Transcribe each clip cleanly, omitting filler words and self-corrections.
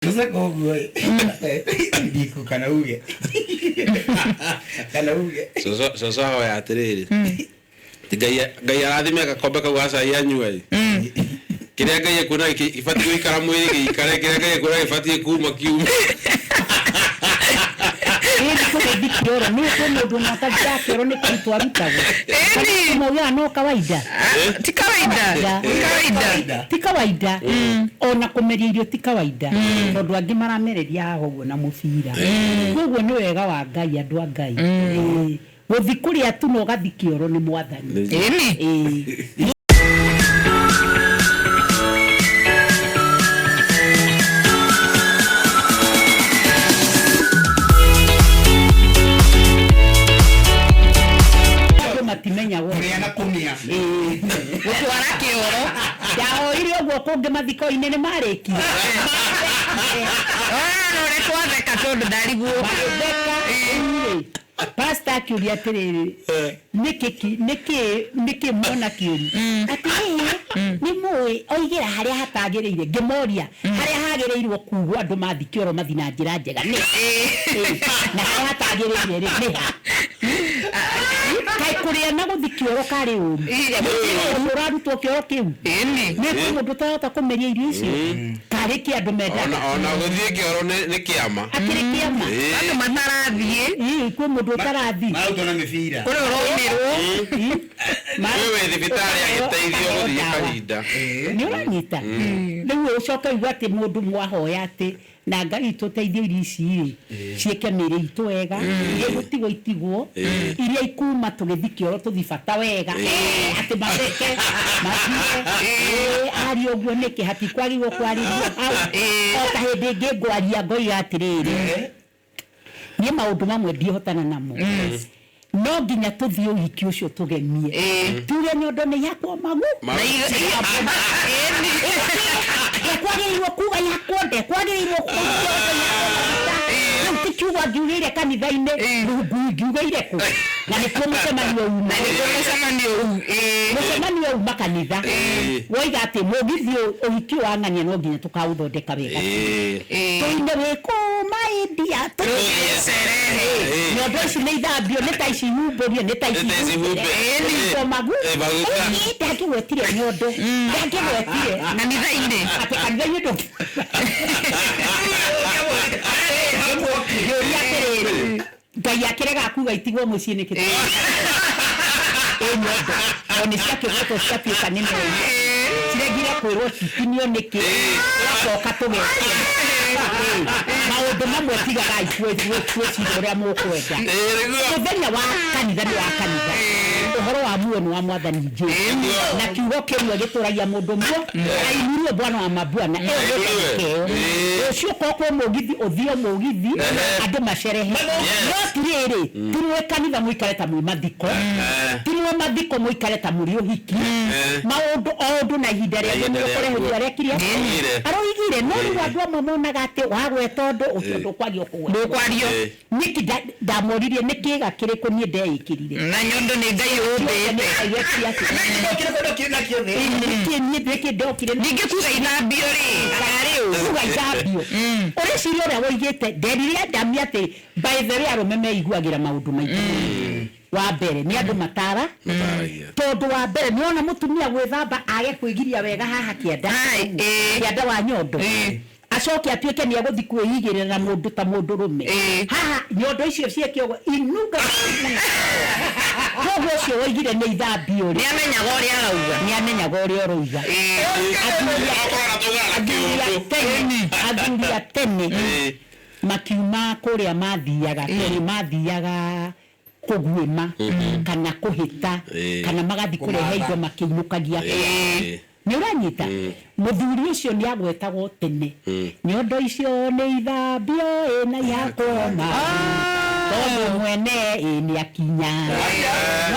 Sasa koguo ndiku kana uge kana uge. Coco ahoya atĩrĩrĩ, ti Ngai, Ngai arathime gakombe kau ga cai anyue. Kĩrĩa Ngai ekuona gĩbatiĩ gũikara mwĩrĩ gĩikare, kĩrĩa Ngai ekuona gĩbatiĩ kuma kiume. Ĩni kũgĩthi kĩoro nĩ kwĩ mũndũ ona ũtathiaga kĩoro nĩ kũrutwo arutagwo. Ĩni. Maugaga no kawaida. Ti kawaida. Ti kawaida. Ti kawaida. Ona kũmeria irio ti kawaida, tondũ angĩ maramereria haha ũguo na mũbira. Koguo nĩ wega wa Ngai, andũ a Ngai. Ĩĩ. Gũthi kũrĩa tu na ũgathi kĩoro nĩ Mwathani. Ĩni. Ĩĩ. Andũ matimenyaga ũguo. Kũrĩa na kũmĩa. Ĩĩ. Gũtwara kĩoro. Ndahoire ũguo kũngĩ mathiko-inĩ nĩ marĩkia. Ona ũrĩa twatheka tondũ ndarigwo. Magĩtheka. Rĩu rĩ, pastor akĩũria atĩrĩrĩ, nĩkĩ muona kĩũru? Atĩ ĩĩ, nĩ mũĩ oigĩra harĩa hatagĩrĩire. Ngĩmoria harĩa hagĩrĩirwo kugwo andũ mathi kĩoro mathi na njĩra njega nĩ Ĩĩ. Na harĩa hatagĩrĩire rĩ nĩ ha? Kaĩ kũrĩa na gũthi kĩoro karĩ ũru? Mũndũ ũrarutwo kĩoro kĩu Ĩni. nĩ kwĩ mũndũ ũtarahota kũmeria irio icio? Karĩ kĩ andũ mendaga? Ona gũthiĩ kĩoro nĩ kĩama. Akĩrĩ kĩama. Andũ matarathiĩ. Ĩĩ, kwĩ mũndũ ũtarathi. Marutwo na mĩbira. Kũrĩ ũraumĩrwo. Kwĩ wĩ thibitarĩ agĩteithio gũthiĩ kahinda. Nĩ ũranyita? Rĩu ũcoke uge atĩ mũndũ mwahoya atĩ na Ngai tũteithie irio ici rĩ ciĩke mĩĩrĩ itũ wega, iria igũtigwo itigwo, iria ikuma tũgĩthi kĩoro tũthi bata wega, atĩ matheke mathire. Ĩĩ, aria ũguo nĩkĩ hatikwagĩrĩirwo kwarĩrio hau? O ta hĩndĩ ĩngĩ ngwaria ngoiga atĩrĩrĩ, niĩ maũndũ mamwe ndiĩhotana namo, no nginya tũthiĩ ũhiki ũcio tũgemie, tuge nyondo nĩ ihakwo magu. Ndekwagĩrĩirwo kuga ihakwo, ndekwagĩrĩirwo kuga nyondo ihakwo maguta. Rĩu ti kiugo angiugĩire kanitha-inĩ, rungu ingiugĩire kũ? Na nĩkuo mũcemanio uma. Na nĩkuo mũcemanio. Mũcemanio uma kanitha woiga atĩ mũgithi ũhiki ũyũ wa ng'ania no nginya tũkaũthondeka wega, tũine wĩ kuma India. Tũthiĩ sherehe. Nyondo ici nĩ ithambio, nĩ ta ici humbũrie, nĩ ta ici. Nĩ ta ici humbe. Humbwo magu. Maguta. Ĩĩ, ndangĩgwetire nyondo, ndangĩgwetire Kanitha-inĩ. Atĩ kanitha-inĩ ndũ ngĩũria atĩrĩrĩ, Ngai akĩrega kuga itigwo mũciĩ nĩkĩ? Ĩ nyondo o nĩ ciakĩgwetwo ciatuĩka nĩ mehia, ciregire kwĩrwo citinio nĩkĩ? Tũgacoka tũgekĩra maũndũ mamwe. Tigagai gwĩciria ũrĩa mũkwenda. Mũthenya wa kanitha nĩ wa kanitha, ũhoro wa muoyo nĩ wa Mwathani Jesu, na kiugo kĩmwe gĩtũragia mũndũ muo, ainuliwe Bwana wa mabwana. Ĩyo nĩ ndagĩka ĩyo. Rũciũ korwo kwĩ mũgithi, ũthio mũgithi, andũ macerehe. No ti rĩrĩ, ti mwĩ kanitha mũikare ta mwĩ mathiko, ti mwĩ mathiko mũikare ta mũrĩ ũhiki. Maũndũ o ũndũ na ihinda rĩaguo. Ihinda nĩguo kũrehe rĩaguo. ũndũ arekire. Aroigire. Aroigire. No rĩu andũ amwe monaga atĩ wagweta ũndũ ũcio ndũkwario kũgwetwo. Ndũkwario. Nĩkĩ ndamoririe nĩ kĩga kĩrĩkũ niĩ ndeĩkĩrire? Na nyondo nĩ Ngai ũmbĩte. Nĩkĩ niĩ nĩkĩ ndokire? Ningĩ kuga ithambio rĩ, karĩ ũũ. Kuga ithambio, ũreciria ũrĩa woigĩte nderire Adamu atĩ by the way arũme meiguagĩra maũndũ maingĩ mũno. Wa mbere nĩ andũ matara. Mataragia. Tondũ wa mbere nĩ ona mũtumia gwĩthamba age kwĩgiria wega haha kĩanda. Ai, ĩĩ. Kĩanda wa nyondo. Acoke atuĩke nĩ egũthi kwĩigĩrĩra na mũndũ ta mũndũ rũme. Haha nyondo icio cieke ũguo inungaga mũno. Koguo ũcio woigire nĩ ithambio rĩ, Nĩ amenyaga ũrĩa arauga. Nĩ amenyaga ũrĩa ũroiga. Okorwo na Athuri a kĩũndũ. tene, athuri a tene makiuma kũrĩa mathiaga, tondũ mathiaga kũguĩma kana kũhĩta kana magathi kũrehe indo makĩinũkagia kwao. Nĩ ũranyita? Mũthuri ũcio nĩ agwetagwo tene, nyondo icio nĩ ithambio ĩ na ihakwo maguta. Tondũ mwene ĩ nĩ akinya.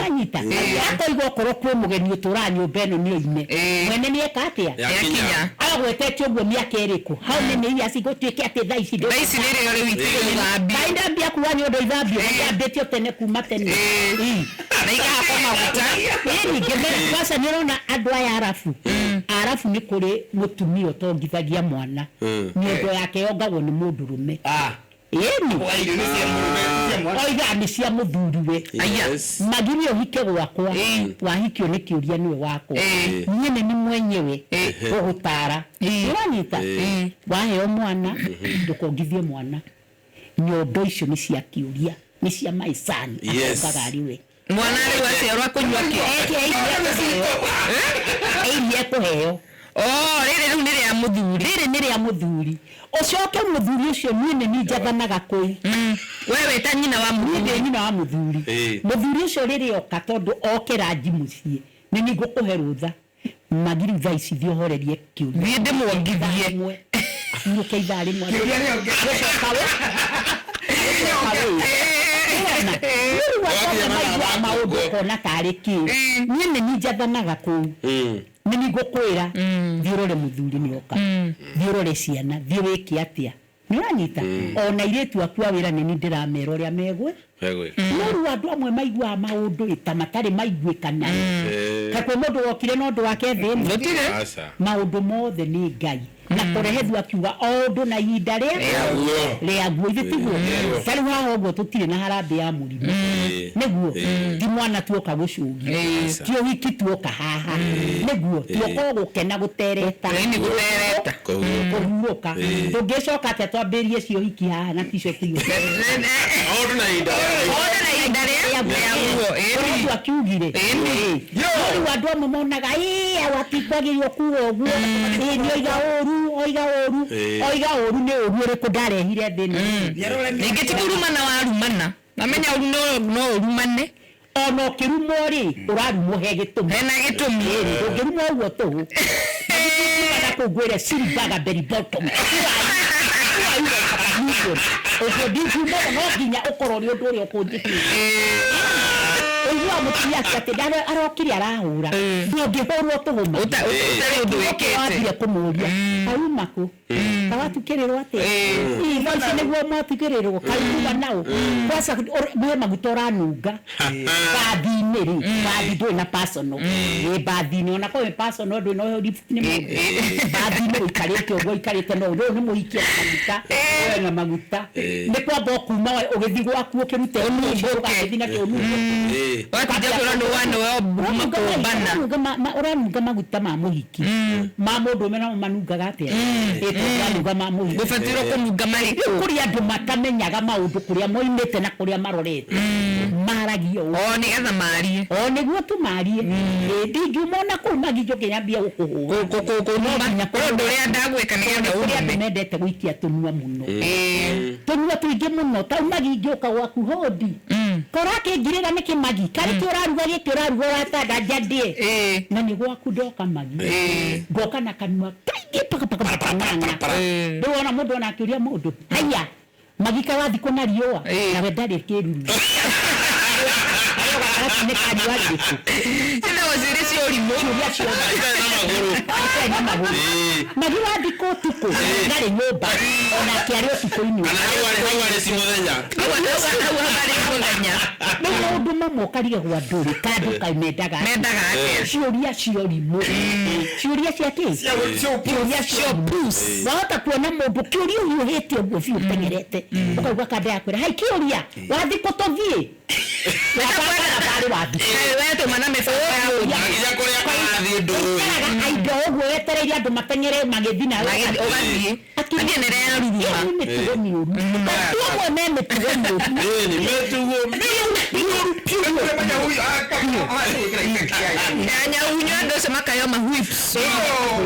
Wanyita akoiga okorwo kwĩ mũgeni ũtũraga nyũmba ĩno nĩ oime. Mwene nĩ eka atĩa? Nĩakinya. Agwetete ũguo mĩaka ĩrĩkũ? How many years gũtuĩke atĩ thaa ici Thaa ici nĩrĩo rĩu itigũthambio. Kaĩ ndambia kuga nĩ ũndũ ithambio ndambĩtio tene kuma tene. Ĩ. Na ikahakwo maguta. Ĩni ngĩmera kwanza nĩ ũrona andũ aya arabu. Arabu nĩ kũrĩ mũtumia ũtongithagia mwana. Nyondo yake yongagwo nĩ mũndũrũme. Ĩni. Irio nĩ cia mũrũme, cia mwana. Oiga nĩ cia mũthuriwe. Yes. Magiri ũhike gwakwa wahikio nĩ kĩũria nĩwe wakwa. Niĩ nĩ ni mwenyewe ũgũtara. Ũranyita? Waheo mwana ndũkongithie mwana. Nyondo icio nĩ cia kĩũria, nĩ cia maicani. Yes. Atongaga arĩ we. Mwana rĩu aciarwo akũnyua kĩ? Ĩiria ekũheo. Oh, rĩrĩ rĩu nĩ rĩa mũthuri. Rĩrĩ nĩ rĩa mũthuri. Ũcoke mũthuri ũcio niĩ nĩ niĩ njathanaga kũu. We wĩ ta nyina wa Niĩ mũthuri. ndĩ nyina wa mũthuri. Mũthuri ũcio rĩrĩa oka tondũ okĩra nji mũciĩ nĩ niĩ ngũkũhe rũtha. Magiri thaa ici thiĩ ũhorerie kĩũria. Thiĩ ndĩmuongithie. Rĩmwe. Hurũke ithaa rĩmwe. Kĩũria nĩyo ngĩ- Gũcoka we. Gũcoka we. Nĩwona? Rĩu andũ amwe maiguaga maũndũ ũkona tarĩ kĩ. Niĩ nĩ niĩ njathanaga kũu. Nĩ niĩ ngũkwĩra thiĩ ũrore mũthuri nĩ oka. Thiĩ ũrore ciana, thiĩ wĩke atĩa. Nĩ ũranyita? Ona airĩtu aku a wĩra nĩ niĩ ndĩramera ũrĩa megwĩ. Megwĩka. No rĩu andũ amwe maiguaga maũndũ ĩ ta matarĩ maiguĩkana. Ta kwĩ mũndũ wokire na ũndũ wake thĩ ĩno. Gũtirĩ. Aca. Maũndũ mothe nĩ Ngai. Na kũrehe akiuga o ũndũ na ihinda rĩa Rĩaguo. rĩaguo ithe tiguo. Ta rĩu haha ũguo tũtirĩ na harambĩ ya mũrimũ. Nĩguo ti mwana tuoka gũcũgia. Ti ũhiki tuoka haha. Nĩguo tuoka o gũkena gũtereta. Ĩni gũtereta. Kũhurũka. Kũhurũka. Tũngĩcoka atĩa twambĩrĩrie cio hiki haha na ticio tiguo. Maũndũ na ihinda rĩaguo. Maũndũ na ihinda rĩaguo. Ĩni. Ũrĩa akiugire. Ĩni. No rĩu andũ amwe monaga ĩ awa tikwagĩrĩirwo kuga ũguo. Ĩ nĩ oiga ũru, oiga ũru, oiga ũru nĩ ũru ũrĩkũ ndarehire thĩ ĩno. Ningĩ ti kũrumana warumana. Mamenya ũru no ũrumane. Ona ũkĩrumwo rĩ, ũrarumwo he gĩtũmi. Hena gĩtũmi. Ndũngĩrumwo ũguo tũhũ. Na kũu ngwĩre Silverga berry bottom. Ũguo ndingiuma no nginya ũkorwo ũrĩ ũndũ ũrĩa ũkũnjĩkĩte. Ũiguaga mũtumia akiuga atĩ arokire arahũra. Ndũngĩhũrwo tũhũ ma. Ũtarĩ ũndũ wĩkĩte. Wambire kũmũria kauma kũ? Kawatukĩrĩrwo atĩa? Ĩ thaa ici nĩguo mwatukĩrĩrwo kauma nao. Kwanza mwĩ maguta ũranunga. Bathi-inĩ rĩ, bathi ndũrĩ na personal. Wĩ bathi-inĩ ona korwo wĩ personal ndũrĩ na lift nĩ mũndũ. Bathi-inĩ ũikarĩte ũguo ũikarĩte no ũyũ nĩ mũhikia na maguta. Ũyũ na maguta. Nĩ kwamba ũkuma ũgĩthiĩ gwaku ũkĩrute ũgagĩthiĩ nakĩo ũnunge. Watinda kwĩrwo nĩ wa nĩwe kuma kũmbana. Ũranunga maguta ma mũhiki. Ma mũndũrũme namo manungaga atĩa? Ĩ tondũ ũranunga ma mũhiki. Gũbatairwo kũnunga marĩkũ. Kũrĩ andũ matamenyaga maũndũ kũrĩa moimĩte na kũrĩa marorete. Maragia ũũ. O nĩgetha marie. O nĩguo tu marie. Ĩ ndingiuma ona kũu magi njũke nyambie gũkũhũra. Kũnuma. Kũrĩ ũndũ ũrĩa ndagwĩka nĩgetha Kũrĩ andũ ũrume. mendete gũikia tũnua mũno. Tũnua tũingĩ mũno. Ta magi ingĩũka gwaku hũndi. Korakĩngirĩra nĩkĩ magi? Karĩ kĩ ũraruga gĩkĩ ũraruga ũratanda njandĩe. Na nĩ gwaku ndoka magi. Ngoka na kanua kaingĩ paka paka paka ng'ang'a. Rĩu ona mũndũ ona akĩũria mũndũ, haiya magi kawathi kũna riũa nawe ndarĩ kĩruru. Arĩ gatagatĩ-inĩ ka riũa rĩrĩkũ? Ciĩtagwo ciũria cia ũrimũ. Ciũria ciothe. Itarĩ na magũrũ. Itarĩ na magũrũ. Magi wathi kũ ũtukũ ndarĩ nyũmba onake arĩ ũtukũ-inĩ. Kana hau arĩ ci mũthenya. Hau hatarĩ mũthenya. Rĩu maũndũ mamwe ũkarigagwo andũ rĩ kandũ kaĩ mendaga atĩa? Mendaga atĩa? Ciũria cia ũrimũ. Ciũria cia kĩ? Ciũria cia ũrimũ. Wahota kuona mũndũ kĩũria ũhiũhĩte ũguo biũ ũteng'erete. Ũkaigua kanda yakwĩra hai kĩũria wathi kũ tũthiĩ? Wabanga wathi. We tũma na mĩbango ya gũthiĩ. Nginya kũrĩa arathiĩ ndũĩ. Ũikaraga aindo ũguo wetereire andũ mateng'ere magĩthiĩ nawe. Ũgathiĩ. Athiĩ nĩ rĩaruruma. Ĩyo nĩ mĩtugo mĩũru. Andũ amwe me mĩtugo mĩũru. Ĩni mĩtugo mĩũru. Ũremenya huyu, gwĩkĩra effect ya ĩyo. Ya nyaunyo andũ acio makayo ma whips. Yo,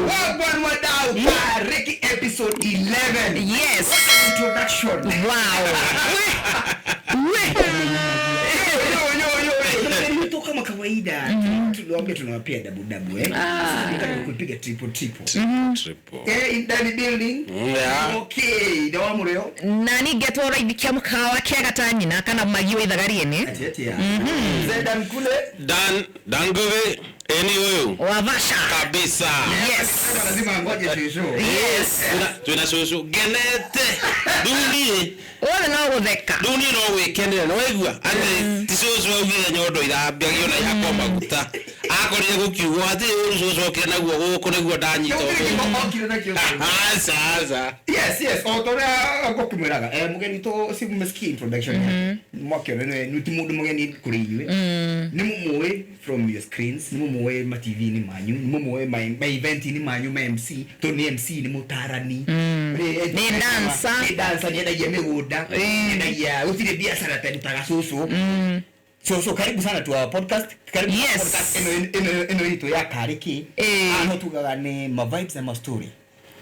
wagwan wadau, Kariki episode 11. Yes. Introduction. Wow. We. We. Yo, yo, yo, yo. Tunajaribu tu kama kawaida. Niliwaambia tunawapia dabu dabu, eh. Nataka kupiga triple triple. Triple. Eh, in the building. Yeah. Okay, dawa mureo. Na ningĩtwo raithi kia mũkawa kĩaga ta nyina kana magi wa ithaga rĩene. Ati ati ya. Zedan kule. Dan Dangote eni huyu wa vasha. Kabisa. Yes. Sasa lazima ngoje shushu. Yes. Twina cucu ngenete dunie. Othe no gũtheka. Dunie no wikenere no waigua ati ti cucu augire nyondo ithambagio na ihakwo maguta akorire gukiugwo ati ũru cucu okire naguo gũkũ nĩguo ndanyita Okire nakio. Aca aca. Yes, o toria ngũkĩmwĩraga, eh, mũgeni tũ si mmesikia introduction yake. Mwakĩona nĩ ti mũndũ mũgeni kũrĩ inyuĩ. Nĩ mũmũĩ from your screens, nĩ mũmũĩ ma TV-inĩ manyu, nĩ mũmũĩ ma event-inĩ manyu ma MC, tondũ nĩ MC, nĩ mũtarani. Nĩ dancer. Nĩ dancer, nĩ endagia mĩgũnda, nĩ endagia gũtirĩ biacara tarutaga cũcũ. Cũcũ, karibu sana to our podcast. Karibu Yes. podcast ĩno itũ ya karĩ kĩ. Ĩĩ. Ah, no tugaga nĩ ma vibes na ma story.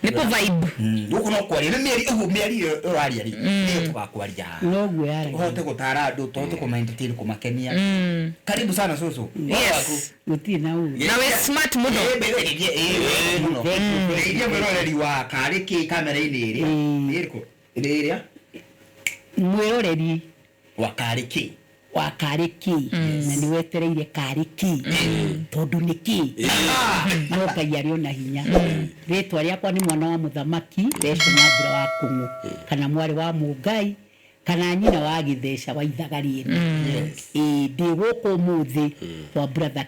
Nĩ kũ vibe. Gũkũ no kwaria nĩ mĩeri ũguo mĩeri ĩyo ũraria rĩ nĩyo tũgakwaria haha. Noguo yaragia. Ũhote gũtara andũ, tũhote kũma-entertain, kũmakenia. Karibu sana cũcũ. Yes. Gũtirĩ na ũru. Na wĩ smart mũno. Ndeithia mwĩroreri wa karĩ kĩ kamera-inĩ ĩrĩa Mm. nĩ ĩrĩkũ nĩ ĩrĩa Mwĩroreri wa karĩ kĩ. Wa karĩ kĩ, na nĩ wetereire karĩ kĩ tondũ nĩ kĩ no Ngai arĩ ona hinya. Rĩtwa rĩakwa nĩ mwana wa mũthamaki Reco Nyambura wa Kũng'ũ, kana mwarĩ wa Mũngai, kana nyina wa Gĩtheca wa ithaga rĩene. Ĩĩ, ndĩ gũkũ ũmũthĩ kwa brother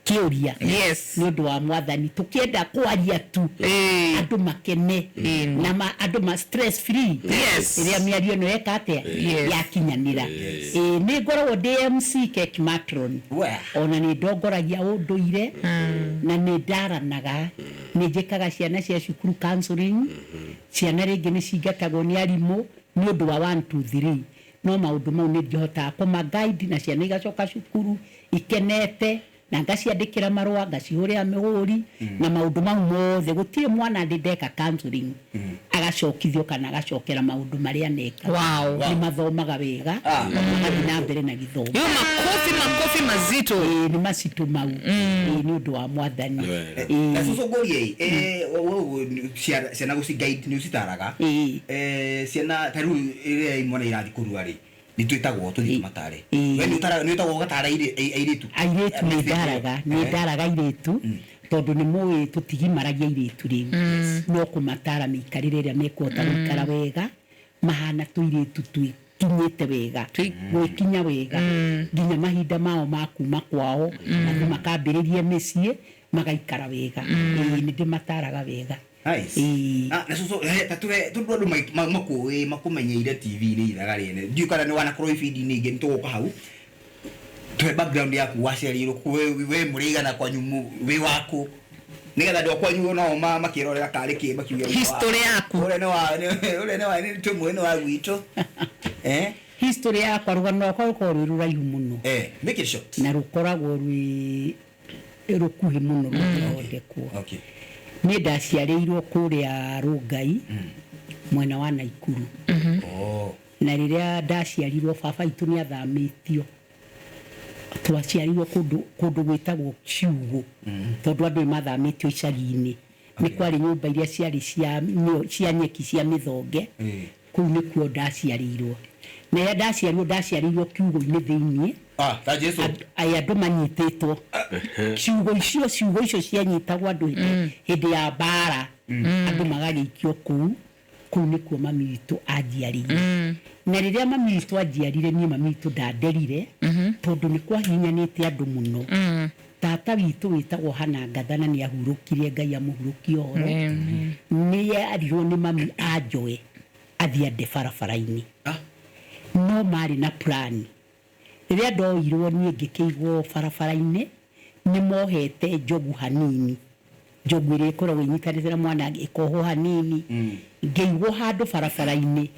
Kĩũria Yes. nĩ ũndũ wa mwathani tũkĩenda kwaria tu Ĩĩ. andũ makene na andũ ma stress free. Yes. Rĩrĩa mĩario ĩno eka atĩa Yes. yakinyanĩra. Ĩĩ, nĩ ngoragwo ndĩ MC Cake Matron. We. Ona nĩ ndongoragia ũndũire na nĩ ndaranaga, nĩ njĩkaga ciana cia cukuru counseling. Ciana rĩngĩ nĩ cingatagwo nĩ arimũ nĩ ũndũ wa 1 2 3, no maũndũ mau nĩ ndihotaga kũma guide na ciana igacoka cukuru ikenete, na ngaciandĩkĩra marũa, ngacihũrĩra mĩhũri na maũndũ mau mothe. Gũtirĩ mwana ndĩ ndeka counseling agacokithio kana agacokera maũndũ marĩa neka. Wow. Nĩ mathomaga wega, magathiĩ na mbere na gĩthomo. Yo, makofi makofi mazito. Ĩĩ, nĩ macitũ mau. Ĩĩ, nĩ ũndũ wa mwathani. Ĩĩ. Na cũcũ ngũrie ĩ, ciana gũci guide nĩ ũcitaraga? Ĩĩ. Eh, ciana ta rĩu ĩrĩa imwana irathiĩ kũrua rĩ, nĩ twĩtagwo tũthiĩ tũmatare. Ĩĩ. We nĩ wĩtagwo ũgatara airĩtu? Airĩtu nĩ ndaraga, nĩ ndaraga airĩtu tondũ nĩ mũĩ tũtigimaragia airĩtu rĩu, no kũmatara mĩikarĩre ĩrĩa mekũhota gũikara wega mahana tũirĩtu twĩkinyĩte wega, gwĩkinya wega nginya mahinda mao ma kuma kwao mathiĩ makambĩrĩrie mĩciĩ magaikara wega. Ĩĩ, nĩ ndĩmataraga wega. Nice. Ĩĩ. Ah, na cũcũ, ta tũhe tondũ andũ makũĩ makũmenyeire TV-inĩ ithaga rĩene, ndiũĩ kana nĩ wanakorwo ibindi-inĩ ingĩ, nĩ tũgũka hau. Tũhe background yaku, waciarirwo kũ, we mũrĩigana kwanyu, wĩ wakũ, nĩgetha andũ a kwanyu nao makĩrorera karĩ kĩ makiuge History yaku. ũrĩa nĩ wa ũrĩa nĩ wa nĩ tũmwe nĩ wa gwitũ, eh. History yakwa, rũgano rwakwa rũkoragwo rwĩ rũraihu mũno. Eh, make it short. Na rũkoragwo rwĩ rũkuhĩ mũno rũngĩthondekwo. Okay. Niĩ ndaciarĩirwo kũrĩa Rũngai mwena wa Naikuru. Oh. Na rĩrĩa ndaciarirwo baba itũ nĩ athamĩtio, twaciarirwo kũndũ gwĩtagwo Kiugũ tondũ andũ nĩ mathamĩtio icagi-inĩ. Nĩ kwarĩ nyũmba iria ciarĩ cia nyeki cia mĩthonge. Kũu nĩkuo ndaciarĩirwo, na rĩrĩa ndaciarirwo kiugũ-inĩ thĩiniĩ. Ah, ta Jesu. Aya andũ manyitĩtwo ciugo icio cianyitagwo andũ hĩndĩ ya mbara, andũ magagĩikio kũu. Kũu nĩkuo mami witũ anjiarire, na rĩrĩa mami witũ anjiarire niĩ mami witũ ndanderire tondũ nĩ kwahinyanĩte andũ mũno. Tata witũ wĩtagwo Hana Ngathana nĩ ahurũkirie, Ngai amũhurũkie ũhoro. Nĩ arirwo nĩ mami anjoe athiĩ ande barabara-inĩ. Ah. No marĩ na plan. Rĩrĩa ndoirwo niĩ ngĩkĩigwo barabara-inĩ, nĩ mohete njogu hanini, njogu ĩrĩa ĩkoragwo ĩnyitanĩte na mwana ĩkohwo hanini, ngĩigwo handũ barabara-inĩ.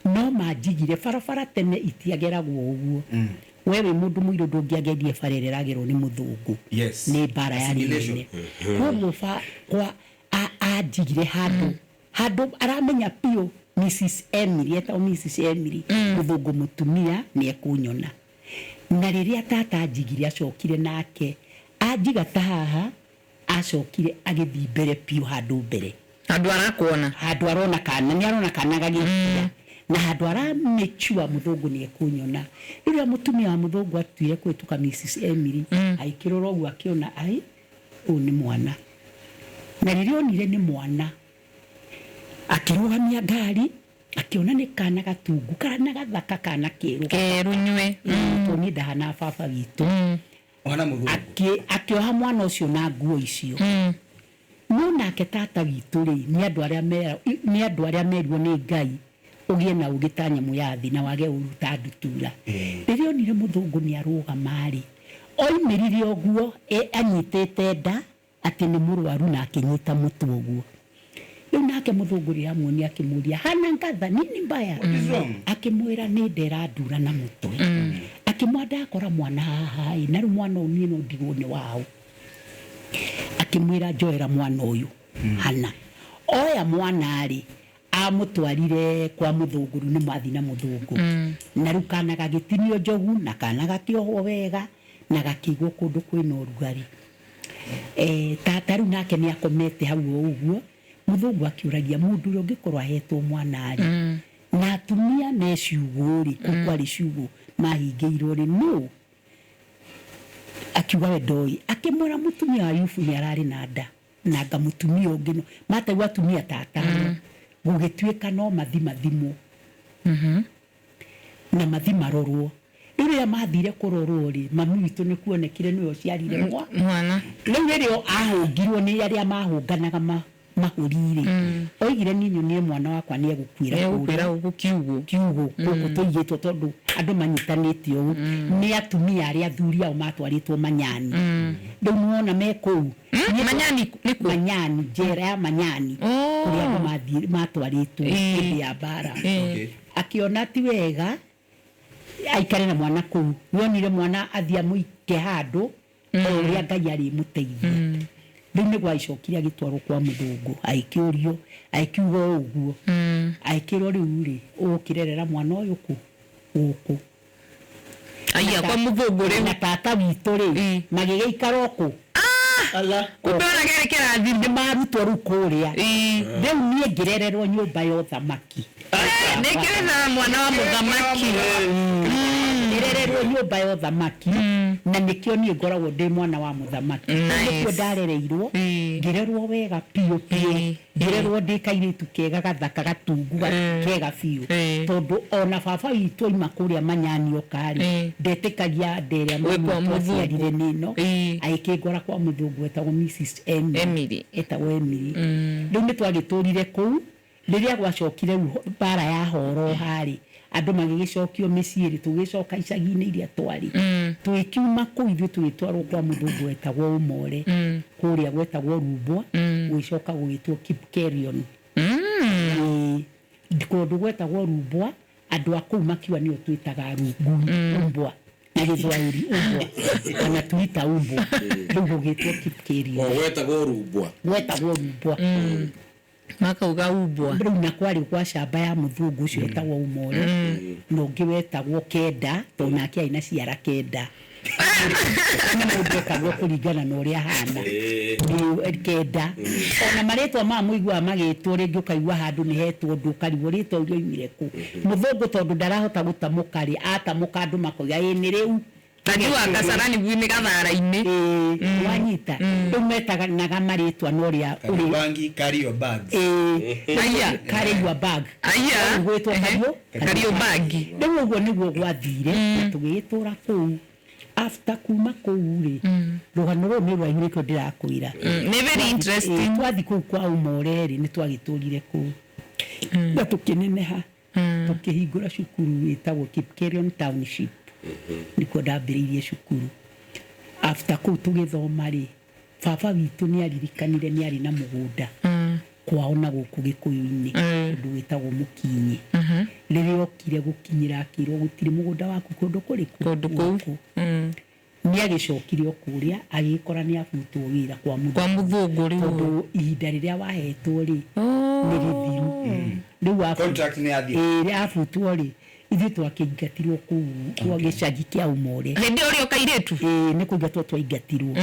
No manjigire barabara tene itiageragwo ũguo. We wĩ mũndũ mũirũ ndũngĩagerire bara ĩrĩa ĩragerwo nĩ mũthũngũ. Yes. Nĩ mbara yarĩ Assimilation. nene. Koguo kwa anjigire handũ aramenya biũ Mrs Emily, etagwo Mrs Emily, mũthũngũ mũtumia, nĩ ekũnyona. Na rĩrĩa tata anjigire acokire nake Anjiga ta haha acokire agĩthiĩ mbere biũ handũ mbere Andũ arakuona. Handũ arona kana nĩ arona kana gagĩkira na handũ aramĩchua mũthũngũ nĩ ekũnyona. Rĩrĩa mũtumia wa mũthũngũ atuire kũhĩtũka Mrs Emily, agĩkĩrora ũguo akĩona ai ũyũ nĩ mwana, na rĩrĩa onire nĩ mwana akĩrũgamia ngari, akĩona nĩ kana gatungu, kana gathaka, kana kerũ. Keru nywe. Tondũ niĩ ndahana baba witũ. Wana mũthũngũ. Akĩoha mwana ũcio na nguo icio. No nake tata witũ rĩ, nĩ andũ arĩa merirwo nĩ Ngai ũgĩe na ũgĩ ta nyamũ ya thĩ na wage ũru ta ndutura. Rĩrĩa onire mũthũngũ nĩ arũgama rĩ, oimĩrire ũguo anyitĩte nda atĩ nĩ mũrwaru na akĩnyita mũtwe ũguo. Rĩu nake mũthũngũ rĩrĩa amuonia akĩmũria, hana ngatha nini mbaya? What is wrong? Akĩmwĩra nĩ ndera ndura na mũtwe. Akĩmwa ndakora mwana haha ĩ, na rĩu mwana ũyũ niĩ no ndigwo nĩ waũ. Akĩmwĩra njoera mwana ũyũ hana. Oya mwana rĩ, amũtwarire kwa mũthũngũ, rĩu nĩ mathi na mũthũngũ. Na rĩu kana gagĩtinio njogu na kana gakĩohwo wega na gakĩigwo kũndũ kwĩna ũrugarĩ. Tata rĩu nake nĩ akomete hau o ũguo, mũthũngũ akĩũragia mũndũ ũrĩa ũngĩkorwo ahetwo mwana rĩ, na atumia me ciugũ rĩ, kũu kwarĩ ciugũ mahingĩirwo rĩ, nũ? Akiuga we ndoĩ. Akĩmwĩra mũtumia wa Ayubu nĩ ararĩ na nda na nga mũtumia ũngĩ no mataigua atumia ta atano, gũgĩtuĩka no mathi mathimwo na mathi marorwo. Rĩu rĩrĩa mathire kũrorwo rĩ, mami witũ nĩ kuonekire nĩwe ũciarire mwana. Rĩu rĩrĩa ahũngirwo nĩ arĩa mahũnganaga mahũri rĩ, oigire niĩ nyonie mwana wakwa nĩ egũkuĩra Egũkuĩra gũkũ kiugũ. Kiugũ gũkũ tũigĩtwo tondũ andũ manyitanĩte ũũ nĩ atumia arĩa athuri ao matwarĩtwo manyani. Rĩu nĩwona me kũu. Manyani nĩ kũ? Manyani, njera ya manyani kũrĩa andũ matwarĩtwo hĩndĩ ya mbara. Akĩona ti wega aikare na mwana kũu, nĩonire mwana athiĩ amũike handũ o ũrĩa Ngai arĩmũteithia. Rĩu nĩguo agĩcokire agĩtwarwo kwa mũthũngũ, agĩkĩũrio, agĩkiuga o ũguo, agĩkĩrwo rĩu rĩ, ũgũkĩrerera mwana ũyũ kũ gũkũ? Aya kwa mũthũngũ rĩu. Na tata witũ rĩ, magĩgĩikara o kũ. Ala. Kumbe ona kĩarĩ kĩrathimo. Nĩ marutwo rĩu kũrĩa. Rĩu niĩ ngĩrererwo nyũmba ya ũthamaki. Nĩ kĩrĩ na mwana wa mũthamaki. Ngĩrererwo nyũmba ya ũthamaki na nĩkĩo niĩ ngoragwo ndĩ mwana wa mũthamaki. Nice. Nĩkuo ndarereirwo, ngĩrerwo wega biũ biũ, ngĩrerwo ndĩ kairĩtu kega gathaka gatungu kega biũ, tondũ ona baba witũ aima kũrĩa manyani oka rĩ, ndetĩkagia nda ĩrĩa Wĩ kwa mami witũ aciarire mũthũngũ. nĩ ĩno. Agĩkĩngora kwa mũthũngũ wetagwo Mrs Emily. Emily. Etagwo Emily. Rĩu nĩ twagĩtũrire kũu. Rĩrĩa gwacokire rĩu mbara ya horo harĩ andũ magĩgĩcokio mĩciĩ rĩ, tũgĩcoka icagi-inĩ iria twarĩ, tũgĩkiuma kũu ithuĩ tũgĩtwarwo kwa mũthũngũ wetagwo Ũmore, kũrĩa gwetagwo Rumbwa, gũgĩcoka gũgĩtwo Kipkerion. Kũndũ gwetagwo Rumbwa, andũ a kũu makiuga nĩo twĩtaga umbwa na Gĩthwaĩri, umbwa wanatuita umbwa, rĩu gũgĩtwo Kipkerion. O gwetagwo Rumbwa. Gwetagwo Rumbwa. Makauga umbwa. Rĩu na kwarĩ gwa camba ya mũthũngũ ũcio wetagwo Ũmore, na ũngĩ wetagwo Kenda, tondũ nake arĩ na ciara kenda. Nĩ mũndũ etagwo kũringana na ũrĩa ahana. Nĩ kenda. Ona marĩtwa maya mũiguaga magĩtwo, rĩngĩ ũkaigua handũ nĩ hetwo ũndũ, ũkarigwo rĩtwa rĩu rĩoimire kũ. Mũthũngũ tondũ ndarahota gũtamũka rĩ, atamũka andũ makoiga ĩ nĩ rĩu. Najua Kasarani nĩ gathara-inĩ. Ĩĩ, wanyita. Rĩu metanaga marĩtwa na ũrĩa ũrĩ. Kariobangi, carry your bags. Ĩĩ. Aya. Carry your bag. Aya. Rĩu gwĩtwo Kariobangi. Rĩu ũguo nĩguo gwathire na tũgĩgĩtũra kũu. After kuma kũu rĩ, rũgano rũrũ nĩ rũraihu nĩkĩo ndĩrakwĩra. Nĩ very interesting. Twathi kũu kwa Ũmore rĩ, nĩ twagĩtũrire kũu na tũkĩneneha, tũkĩhingũra cukuru wĩtagwo Kipkerion Township, nĩkuo ndambĩrĩirie cukuru. After kũu tũgĩthoma rĩ, baba witũ nĩ aririkanire nĩ arĩ na mũgũnda kwao na gũkũ Gĩkũyũ-inĩ, kũndũ gwĩtagwo Mũkinyi. Rĩrĩa okire gũkinyĩra akĩrwo gũtirĩ mũgũnda waku kũndũ kũrĩkũ? Kũndũ kũu. Nĩ agĩcokire o kũrĩa agĩkora nĩ abutwo wĩra kwa mũthũngũ. Kwa mũthũngũ rĩu. Tondũ ihinda rĩrĩa wahetwo rĩ, nĩ rĩthiru. Rĩu Contract nĩ yathiĩ. Ĩĩ, abutwo rĩ, Ithuĩ twakĩingatirwo kũu kwa gĩcagi kĩa Umore. Hĩndĩ ĩyo ũrĩ o kairĩtu? Ĩĩ, nĩ kũingatwo twaingatirwo,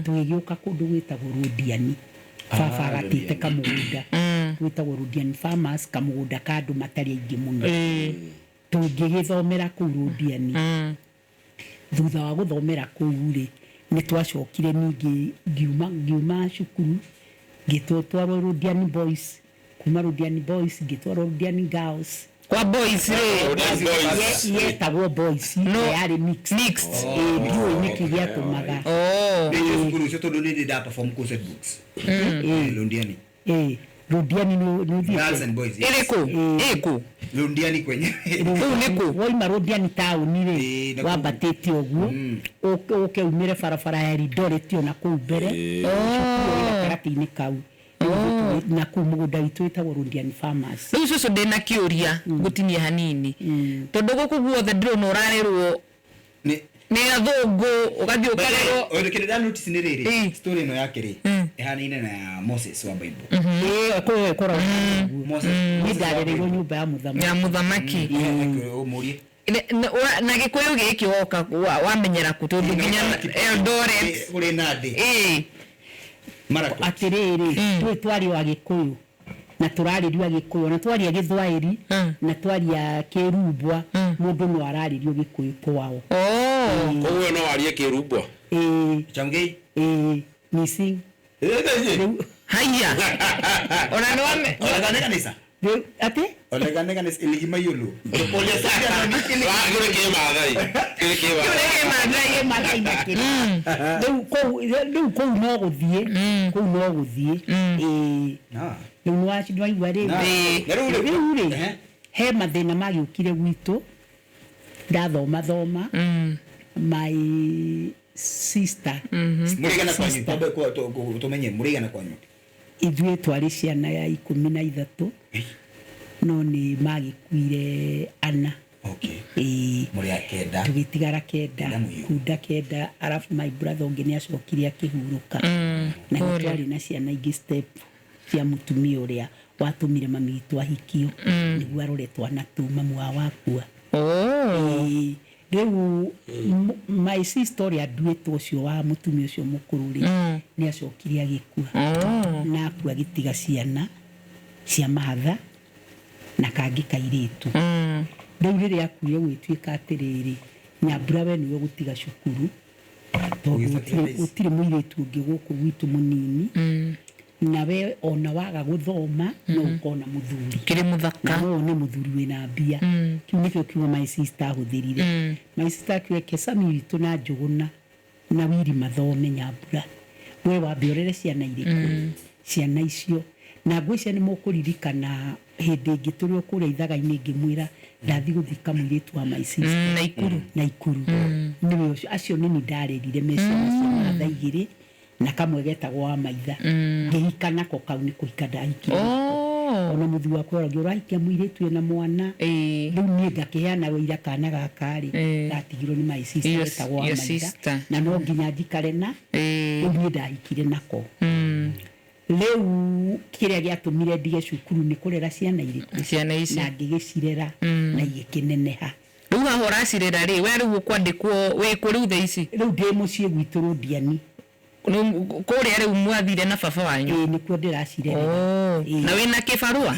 tũgĩgĩũka kũndũ gwĩtagwo Rũndiani. Baba agatĩte kamũgũnda gwĩtagwo Rũndiani Farmers, kamũgũnda ka andũ matarĩ aingĩ mũno. Tũngĩgĩthomera kũu Rũndiani. Thutha wa gũthomera kũu rĩ, nĩ twacokire ningĩ ngiuma cukuru ngĩtwarwo Rũndiani Boys, kuma Rũndiani Boys ngĩtwarwo Rũndiani Girls. Kwa boys rĩ? Rũndiani Boys. Yetagwo boys, No. na yarĩ mixed. Mixed. Ĩĩ, ndiũĩ nĩkĩ gĩatũmaga. Oh. Nĩ cukuru ũcio tondũ nĩ ndĩ nda perform kũu Set Books. Londiani. Ĩĩ, Rũndiani nĩ Girls ũthiĩte? and boys, yes. Ĩrĩkũ? Ĩkũ? Londiani kwenyewe. Kũu nĩ kũ? Waima Rũndiani taũni rĩ, Ĩĩ, na kũu. wambatĩte ũguo ũke umĩre barabara ya Eldoret ona kũu mbere, cukuru ĩ gatagatĩ-inĩ kau. Rĩu na kũu mũgũnda witũ wĩtagwo Rũndiani Farmers. Rĩu cũcũ ndĩna kĩũria ngũtinie hanini, tondũ gũkũ guothe ndĩrona ũrarerwo Nĩ nĩ athũngũ, ũgathiĩ ũkarerwo. Oyo kĩrĩa nda notice nĩ rĩrĩ, Ĩĩ. story ĩno yake rĩ, ĩhanaine na ya Moses wa Bible. Ĩĩ, kũu ĩkoragwo ũguo. Moses. Niĩ Moses wa ndarereirwo Bible. nyũmba ya mũthamaki. Ya mũthamaki. Ũmũrie. Na gĩkũyũ gĩkĩ woka wamenyera kũ? Tondũ nginya Eldoret. Kũrĩ Nandi. Ĩĩ. Marakwet. Atĩrĩrĩ, twĩ twario Agĩkũyũ na tũrarĩrio Agĩkũyũ na twaria Gĩthwaĩri na twaria Kĩrumbwa, mũndũ no ararĩrio Gĩkũyũ kwao. Oh. Koguo no warie Kĩrumbwa? Ĩĩ. Chamgei. Ĩĩ, missing. Rĩu Haiya, ona nĩ wame Olegane kanisa. Rĩu atĩ Olegane kanisa iligima yulu. Ole sasa na Kĩrĩ Kĩmathai, kĩrĩ Kĩmathai. Kĩmathai. Maathai na kĩrĩ rĩu kũu no gũthiĩ, kũu no gũthiĩ. Ĩĩ. Na. Rĩu nĩwaigua rĩu. Na. Ĩĩ. Na rĩu rĩ. Rĩu rĩ, Ehe. he mathĩna magĩũkire gwitũ ndathoma thoma. My sister, Mũrĩgana kwanyu. sister. Twambe tũmenye mũrĩgana kwanyu. Ithuĩ twarĩ ciana ya 13, no nĩ magĩkuire ana. Okay. Ĩĩ. Mũrĩ a kenda. Tũgĩtigara kenda. Kenda mũiyũ. Kunda kenda, arabu my brother ũngĩ nĩ acokire akĩhurũka, na nĩ twarĩ na ciana ingĩ step cia mũtumia ũrĩa watũmire mami witũ ahikio nĩguo arore twana tũu mamu wao akua. Oh. Ĩĩ, rĩu my sister ũrĩa nduĩtwo ũcio wa mũtumia ũcio mũkũrũ rĩ, nĩ acokire agĩkua. Oh. Na akua agĩtiga ciana cia mahatha na kangĩ kairĩtu. Rĩu rĩrĩa akuire gwĩtuĩka atĩrĩrĩ, Nyambura we nĩwe ũgũtiga cukuru tondũ gũtirĩ mũirĩtu ũngĩ gũkũ gwitũ mũnini, nawe ona waga gũthoma no ũkona mũthuri. Kĩrĩ mũthaka. Na no wone mũthuri wĩna mbia. Kĩu nĩkĩo kiugo my sister ahũthĩrire. My sister akiuga ke Sami witũ na Njũgũna na Wiri mathome, Nyambura we wambe ũrere ciana irĩkũ, ciana icio. Na ngwĩciria nĩ mũkũririkana hĩndĩ ĩngĩ tũrĩ o kũrĩa ithaga-inĩ ngĩmwĩra ndathi gũthika mũirĩtu wa my sister. Naikuru. Naikuru nĩwe ũcio. Acio nĩni ndarerire me ciana cia matha igĩrĩ na kamwe getagwo wa maitha, ngĩhika nako kau nĩ kũhika ndahikire. Oh. Ona mũthuri wakwa oragia, ũrahikia mũirĩtu ena mwana? Ĩĩ. Rĩu niĩ ngakĩheana wĩira kana gaka rĩ, Ĩĩ. gatigirwo nĩ my sister getagwo wa Your maitha, sister. na no nginya njikare na Ĩĩ. rĩu niĩ ndahikire nako. Rĩu kĩrĩa gĩatũmire ndige cukuru nĩ kũrera ciana irĩkũ? Ciana ici. Na ngĩgĩcirera na igĩkĩneneha. Rĩu haha ũracirera rĩ, we rĩu ũkwandĩkwo wĩkũ rĩu thaa ici? Rĩu ndĩ mũciĩ gwitũ Rũndiani. Kũrĩa rĩu mwathire na baba wanyu? Ĩĩ, nĩkuo ndĩracirerera. Oh. Ĩĩ. Na wĩna kĩbarũa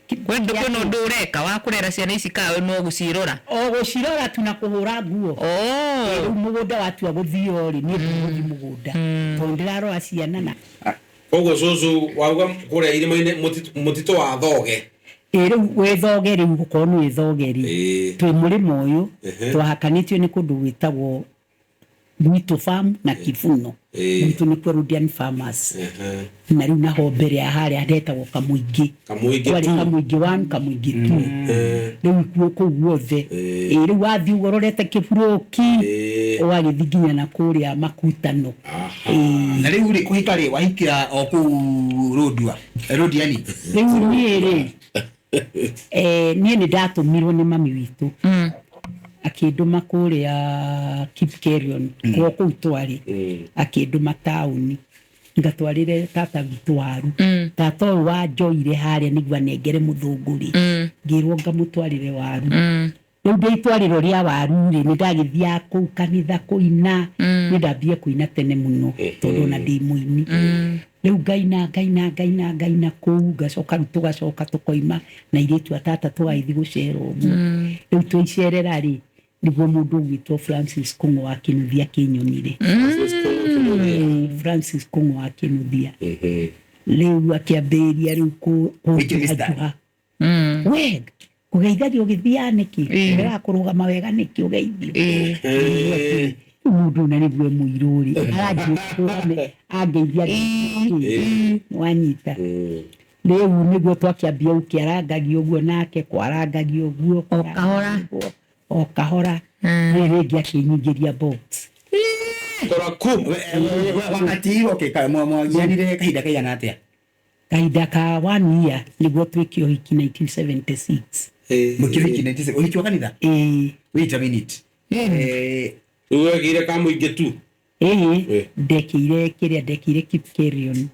kwĩna ũndũ ũreka wa kũrera ciana ici ka no gũcirora? O gũcirora tu na kũhũra nguo. Oh. Rĩu mũgũnda watua gũthio rĩ, niĩ ndigũthiĩ mũgũnda tondũ ndĩrarora ciana na Koguo cũcũ wauga kũrĩa irĩma-inĩ mũtitũ wa Thoge. Ĩ, rĩu wĩthoge, rĩu gũkorwo nĩ wĩthoge rĩ, Ĩĩ. twĩ mũrĩmo ũyũ. Ehe. Twahakanĩtio nĩ kũndũ gwĩtagwo gwitũ farm na Kibuno. Ĩĩ. Gwitũ nĩkuo Rũndiani Farmers. Ehe. Na rĩu naho mbere ya harĩa hetagwo Kamũingĩ. Kamũingĩ Kwarĩ two. Kamũingĩ 1, Kamũingĩ 2. Rĩu kuo kũu guothe. Ĩĩ. Ĩ, rĩu wathiĩ ũguo ũrorete Kĩburoki, Ĩĩ. ũgagĩthiĩ nginya na kũrĩa Makutano. Ĩĩ. Na rĩu rĩ, kũhika rĩ, wahikĩra o kũu Rũndua, Rũndiani? Rĩu niĩ rĩ, niĩ nĩ ndatũmirwo nĩ mami witũ, akĩndũma kũrĩa Kipkerion kwa kũu twarĩ, akĩndũma taũni ngatwarĩre tata witũ waru. Tata ũyũ wanjoire harĩa nĩguo anengere mũthũngũ rĩ, ngĩrwo ngamũtwarĩre waru. Rĩu ndĩ itwarĩro rĩa waru rĩ, nĩ ndagĩthiaga kũu kanitha kũina. Nĩ ndambie kũina tene mũno tondũ ona ndĩ mũini. Rĩu ngaina ngaina ngaina ngaina kũu, ngacoka rĩu tũgacoka tũkoima na airĩtu a tata tũgagĩthiĩ gũcera ũguo. Rĩu twaicerera rĩ, nĩguo mũndũ ũgwĩtwo Francis Kũng'ũ wa Kĩnuthia akĩnyonire. Francis Kũng'ũ wa Kĩnuthia rĩu akĩambĩrĩria rĩu Wĩke mistari. kũnjuhanjuha we kũgeithagia ũgĩthiaga nĩkĩ, ũregaga kũrũgama wega nĩkĩ ũgeithio. Rĩu mũndũ ũyũ na nĩguo mũirũ rĩ, aranjia kũrũgame angeithia nĩkĩ, wanyita. Rĩu nĩguo twakĩambia gũkĩarangagia ũguo nake, kwarangagia ũguo O kahora. o kahora. Rĩu rĩngĩ akĩnyingĩria box. Kora ku. Wakati okay ka mwagianire kahinda kaigana atia? Kahinda ka one year nĩguo twĩke ũhiki 1976. Mũkĩhiki 96 ũhiki wa kanitha? Ĩĩ. Wait a minute. Rĩu wekĩire ka mũingĩ tu. Ĩĩ, Eh. ndekĩire kĩrĩa ndekĩire Kipkerion.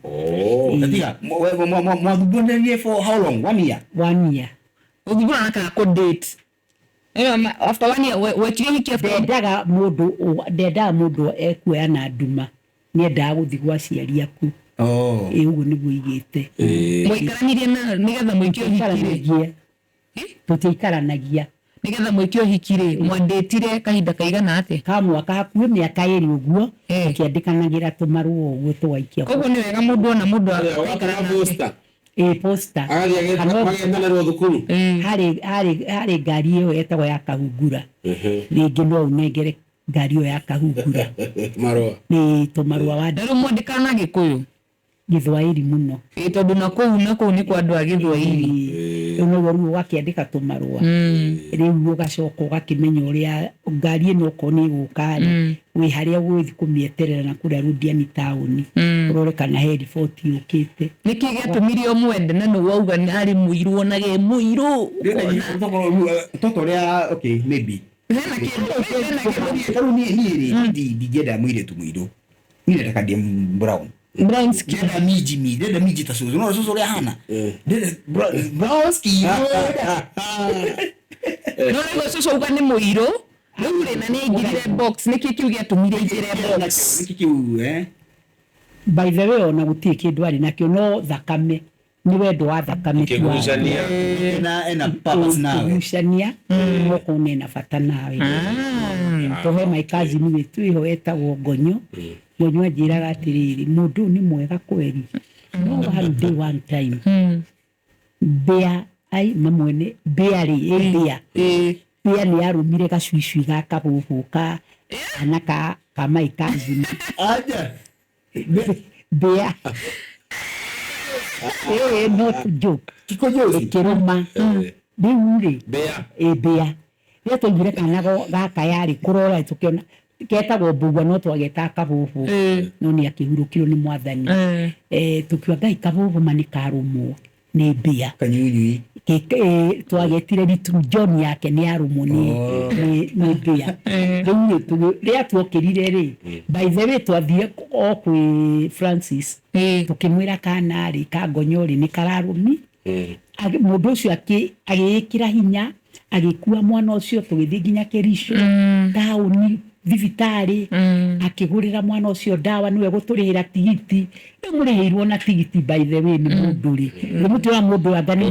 Tiga mwathumbũranirie for how long? One year. One year. Gũthumbũrana kana kũ date? After one year wekire ũhiki after Ndendaga mũndũ ndendaga mũndũ ekuoya na nduma, nĩendaga gũthiĩ gwa aciari aku. Oh. Ĩ ũguo nĩguo igĩte. Mwaikaranirie na nĩgetha mwĩke ũhiki rĩ? Tũtiaikaranagia. Tũtiaikaranagia. Nĩgetha mwĩke ũhiki rĩ, mwandĩtire kahinda kaigana atĩa? Ka mwaka hakuhĩ mĩaka ĩrĩ ũguo, tũkĩandĩkanagĩra tũmarũa ũguo tũgaikia. Koguo nĩ wega mũndũ ona mũndũ agaikara Ũgatũma nake. posta. Ĩ posta. Agathiĩ Kana magetanĩrwo thukuru. Harĩ ngari ĩyo etagwo ya kahungura. Rĩngĩ no ũnengere ngari ĩyo ya kahungura. Marũa. Nĩ tũmarũa wa Na rĩu mwandĩkaga na Gĩkũyũ? Gĩthwaĩri mũno. Ĩ tondũ na kũu nĩ kwa andũ a Gĩthwaĩri. Rĩu noguo rĩu ũgakĩandĩka tũmarũa. Rĩu ũgacoka ũgakĩmenya ũrĩa ngari ĩno okorwo nĩ ĩgũka rĩ, wĩ harĩa ũgũgĩthiĩ kũmĩeterera na kũrĩa Londiani taũni, ũrore kana he riboti yũkĩte. Nĩkĩ gĩatũmire ũmwende na nĩ wauga nĩ arĩ mũirũ onage e mũirũ? Toto rĩa okay maybe. Hena kĩndũ hena kĩndũ Tarĩu niĩ rĩ ndingĩenda mũirĩtu mũirũ. Niĩ ndendeka ndĩ brown. Brown skin. Ndĩrenda minji mi, ndĩrenda minji ta cũcũ. No cũcũ ũrĩa ahana. Ndĩrenda brown skin. No rĩu cũcũ auga nĩ mũirũ. Rĩu rĩ na nĩ aingĩrire box, nĩkĩ kĩu gĩatũmire aingĩre box? Nĩkĩ kĩu eh? By the way ona gũtirĩ kĩndũ arĩ nakĩo no thakame, nĩ wendo wa thakame tu warĩ. Ũkĩgucania. Ena purpose nawe. Kũgucania okorwo nĩ ena bata nawe. Tũhe my cousin witũ ĩho etagwo Ngonyo. Ngonyo anjĩraga atĩrĩrĩ, mũndũ ũyũ nĩ mwega kweri, no one day one time mbĩa ai mamwene mbĩa rĩ, ĩ mbĩa mbĩa nĩ yarũmire gacuicui ga kabũbũ ka kana ka my cousin. Aja. Mbĩa ĩĩ, not joke. Kikojozi. Ĩkĩrũma rĩu rĩ. Mbĩa. Ĩ mbĩa rĩrĩa twaiguire kana gaka yarĩ kũrora tũkĩona ketagwo mbũgua no twagetaga kabũbũ, no nĩ akĩhurũkirwo nĩ mwathani. Tũkiuga Ngai kabũbũ ma nĩ karũmwo nĩ mbĩa. Kanyunyui. Twagetire Little John yake nĩ yarũmwo nĩ mbĩa. Rĩu rĩ, rĩrĩa tuokĩrire rĩ, by the way twathire o kwĩ Francis, tũkĩmwĩra kana rĩ ka Ngonyo rĩ nĩ kararũmi. Mũndũ ũcio agĩĩkĩra hinya, agĩkua mwana ũcio tũgĩthiĩ nginya Kericho taũni thibitarĩ, akĩgũrĩra mwana ũcio ndawa, nĩwe gũtũrĩhĩra tigiti. Rĩu mũrĩhĩirwo na tigiti by the way nĩ mũndũ rĩ, mũtĩra mũndũ anga nĩ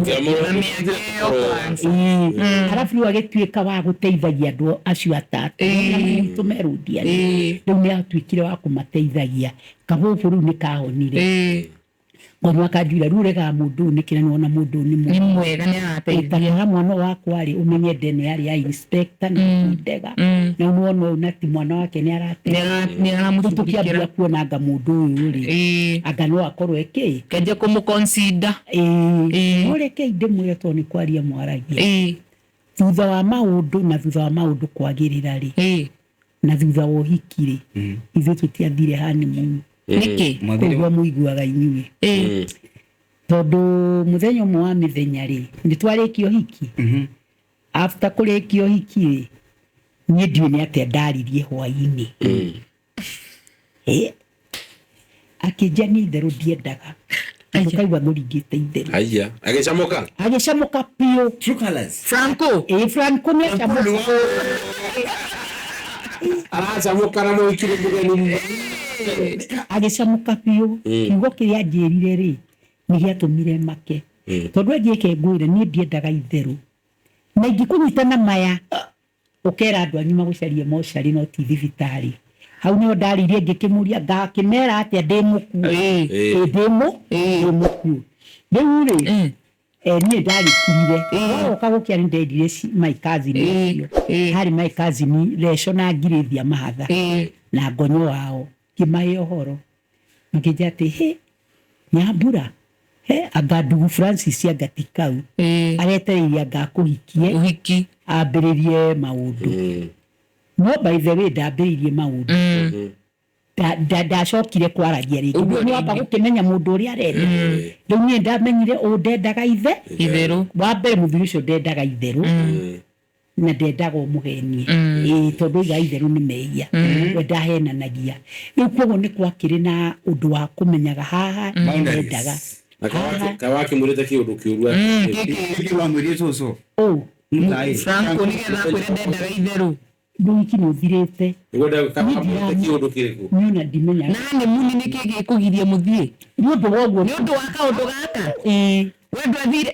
arabu rĩu agĩtuĩka wa gũteithagia andũ acio atatũ na tũmerundia rĩu nĩ atuĩkire wa kũmateithagia. Kabũbũ rĩu nĩ kahonire. Ngonyo akanjwĩra rĩu ũregaga mũndũ ũyũ nĩkĩ na nĩwona mũndũ ũyũ nĩ Nĩ mwega. mwega nĩ arateithia. Ĩtagĩra mwana wakwa rĩ, ũmenye ndeno yarĩ ya inspector na ndega na nĩwona ũyũ na ti mwana wake nĩ arateithia. Nĩ aramũthugĩkĩra. Tũkĩambia kuona anga mũndũ ũyũ rĩ, anga no akorwo ĩkĩ Kĩanjia kũmũ-consider. Ĩĩ, no rekei ndĩmwĩre tondũ nĩ kwaria mwaragia. Thutha wa maũndũ na thutha wa maũndũ kwagĩrĩra rĩ, na thutha wa ũhiki rĩ, ithuĩ tũtiathire honeymoon. Nĩkĩ? Koguo mũiguaga inyuĩ. Tondũ mũthenya ũmwe wa mĩthenya rĩ, nĩ twarĩkia ũhiki. After kũrĩkia ũhiki rĩ, niĩ ndiũĩ nĩ atĩa ndaririe hwaĩ-inĩ. Akĩnjia niĩ itherũ ndiendaga. Tukaigua mũringĩte itherũ. Haya, agĩcamũka. Agĩcamũka biũ. True colors. Franco. Ĩ, Franco nĩ acamũka. Aracamũka na mũhiki nĩ mũgeni. Agĩcamũka biũ. Kiugo kĩrĩa anjĩrire rĩ, nĩ gĩatũmire make, tondũ anjĩke ngwĩre niĩ ndiendaga itherũ, na ingĩkũnyita na maya ũkera andũ anyu magũcarie mocarĩ no ti thibitarĩ. Hau nĩho ndaririe ngĩkĩmũria ngakĩmera atĩa ndĩ mũkuũ. Ĩ, ndĩ mũkuũ rĩu rĩ. Niĩ ndagĩkirire wagoka gũkĩa nĩ ndendire my cousin ũcio harĩ my cousin Reco na Ngirĩthia Mahatha na ngonyo wao, ngĩmahe ũhoro makĩnjĩra atĩ hĩ Nyambura he anga ndugu Francis anga ti kau aretereire anga akũhikie Ũhiki. Ambĩrĩrie maũndũ. No by the way, ndambĩrĩirie maũndũ. Ndacokire kwaragia rĩngĩ. Ũguo nĩ wamba rĩngĩ. Gũkĩmenya mũndũ ũrĩa arenda. Rĩu niĩ ndamenyire ũũ ndendaga ithe Itherũ. Wa mbere, mũthuri ũcio ndendaga itherũ na ndendaga ũmũhenie. Ĩĩ, tondũ iga itherũ nĩ mehia, we ndahenanagia. Rĩu koguo nĩ gwakĩrĩ na ũndũ wa kũmenyaga haha Boundaries. ndendaga Na haha. kawakĩmwĩrĩte kĩũndũ kĩũru atĩ- Kĩkĩ wamwĩrire cũcũ? Ũũ. Mũtaĩ. Franco nĩgetha akwĩre ndendaga itherũ. Mũhiki nĩ ũthirĩte. Nĩguo kawamwĩrĩte kĩũndũ kĩrĩkũ? Niĩ ona ndimenyaga. Na nĩ muni nĩkĩ gĩkũgiria mũthiĩ? Nĩ ũndũ wa ũguo. Nĩ ũndũ wa kaũndũ gaka. Ĩĩ. We ndwathire.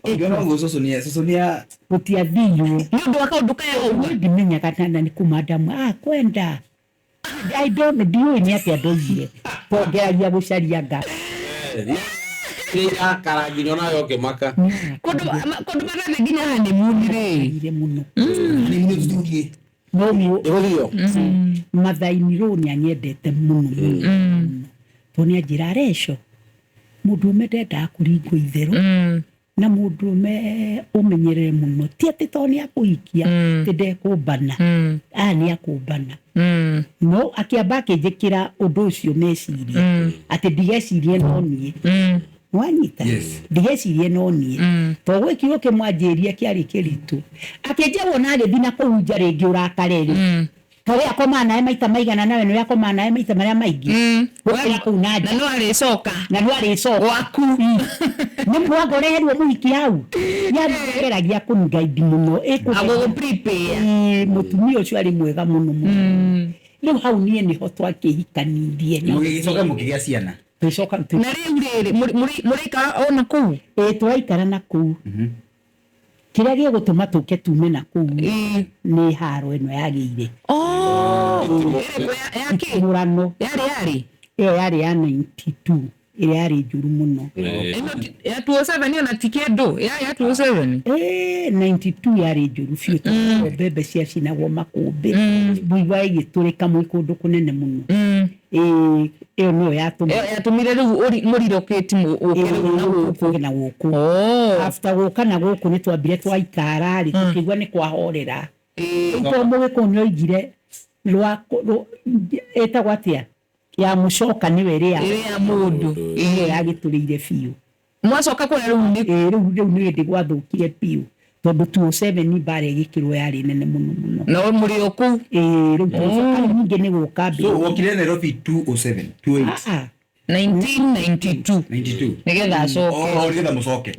Ũngĩona ũguo cũcũ nĩ cũcũ nĩ Gũtiathirwo. Nĩ ũndũ wa kaũndũ kaya ũguo. Niĩ ndimenyaga na nĩ kuma ndamu kwenda I don't know, ndiũĩ nĩ atĩa ndoigire tongeragia gũcaria nga. Nĩirakara nginya onawe ũkĩmaka. Kũndũ kũndũ marathiĩ nginya honeymoon rĩ. Ire mũno. Nĩ mũno tũthiĩ. No mu Ĩgũthio. Mathaini rũ nĩ anyendete mũno mũno mũno, tondũ nĩ anjĩra Reco mũndũrũme ndendaga kũringwo itherũ na mũndũrũme ũmenyerere mũno, ti atĩ tondũ nĩ akũhikia ti ndekũmbana, aya nĩ akũmbana. No akĩamba akĩnjĩkĩra ũndũ ũcio meciria atĩ ndigecirie no niĩ wanyita. Yes. Ndigecirie no niĩ, tondũ gwĩ kiugo kĩmwe anjĩrie kĩarĩ kĩritũ, akĩnjĩra wona agĩthiĩ na kũu nja rĩngĩ ũrakare rĩ, kawe akomaga nawe maita maigana, nawe nĩwe akomaga nawe maita marĩa maingĩ gũkĩra kũu na Na nja. no arĩcoka. Na no arĩcoka Gwaku. Nĩ mwango ũreherwo mũhiki hau nĩageragia kũngaidi mũno. Agũgũ prepare. Ĩĩ, mũtumia ũcio arĩ mwega mũno mũno. Rĩu hau niĩ nĩho twakĩhikanirie. Mũgĩgĩcoka mũkĩgĩa ciana. Tũgĩcoka Na rĩu rĩrĩ mũrĩikara ona kũu? Ĩĩ, tũraikara na kũu. Kĩrĩa gĩgũtũma tũke tume na kũu nĩ haro ĩno yagĩire. Oh, ĩrĩkũ ya kĩ? Mũrano. Yarĩ? Ĩyo yarĩ ya 92, ĩrĩa yarĩ njũru mũno. Ĩno ya 207 ona ti kĩndũ. Ya 207. Ĩĩ, 92 yarĩ njũru biũ, tondũ mbembe ciacinagwo makũmbĩ, mũigua ĩgĩtũrĩka mwĩ kũndũ kũnene mũno. Ĩĩ, ĩyo nĩyo yatũmire Ĩyo yatũmire rĩu mũrirokĩti ũke rĩu na gũkũ. gũkũ na gũkũ. Oh. After gũka na gũkũ nĩ twambire twaikara rĩ, tũkĩigua nĩ kwahorera. Rĩu tondũ mũgĩkũyũ nĩ oigire ĩtagwo atĩa ya mũcoka nĩwe ĩrĩa Ĩrĩa ya mũndũ. Ĩyo yagĩtũrĩire biũ. Mwacoka kũrĩa rĩu nĩ Ĩĩ, rĩu nĩ hĩndĩ gwathũkire biũ, tondũ 207 mbara ĩgĩkĩrwo yarĩ nene mũno mũno. Na mũrĩ o kũu. Ĩĩ, rĩu twacoka rĩu ningĩ nĩ gũka So mbere. wokire Nairobi 207 28? Ah, ah. 1992. 92. Nĩgetha acoke. Oh, nĩgetha mũcoke.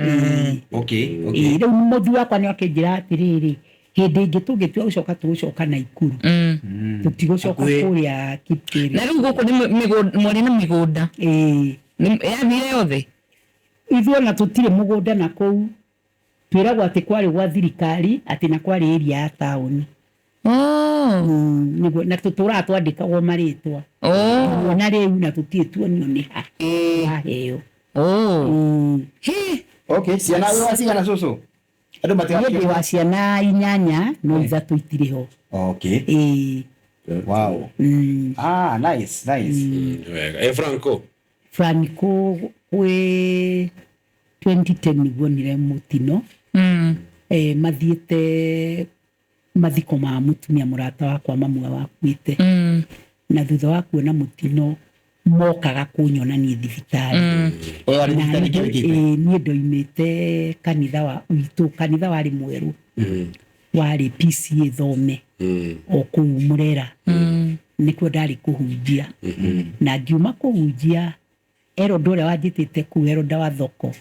Okay, okay. Ĩĩ, rĩu mũthuri wakwa nĩ akĩnjĩra atĩrĩrĩ, hĩndĩ ĩngĩ tũngĩtua gũcoka tũgũcoka Naikuru, tũtigũcoka Hakuhĩ. kũrĩa Kipkeri. Na rĩu gũkũ nĩ mwarĩ na mĩgũnda? Ĩĩ. Yathire yothe? Ithuĩ ona tũtirĩ mũgũnda na kũu, twĩragwo atĩ kwarĩ gwa thirikari, atĩ na kwarĩ area ya taũni. Oh. Nĩguo na tũtũraga twandĩkagwo marĩtwa. Oh. Na rĩu na tũtirĩ tuonio nĩ ha waheo. Oh. Hĩ. Okay, ciana wĩ wa cigana cũcũ? Andũ Niĩ ndĩ wa ciana inyanya, no ithatũ itirĩ ho. Okay. Ĩĩ. Wow. Ah, nice, nice. Wega. Eh, Franco. Franco kwĩ 2010 nĩguo onire mũtino. Mathiĩte mathiko ma mũtumia mũrata wakwa mamwe wakuĩte, na thutha wa kuona mũtino mokaga kũnyona niĩ thibitarĩ. Ũyũ arĩ Na thibitarĩ niĩ kĩrĩkĩte. ĩĩ, niĩ ndoimĩte kanitha wa witũ, kanitha warĩ mwerũ, warĩ PCA Thome o kũu Mũrera, nĩkuo ndarĩ kũhunjia, na ngiuma kũhunjia. Eroda ũrĩa wanjĩtĩte kũu Eroda wa thoko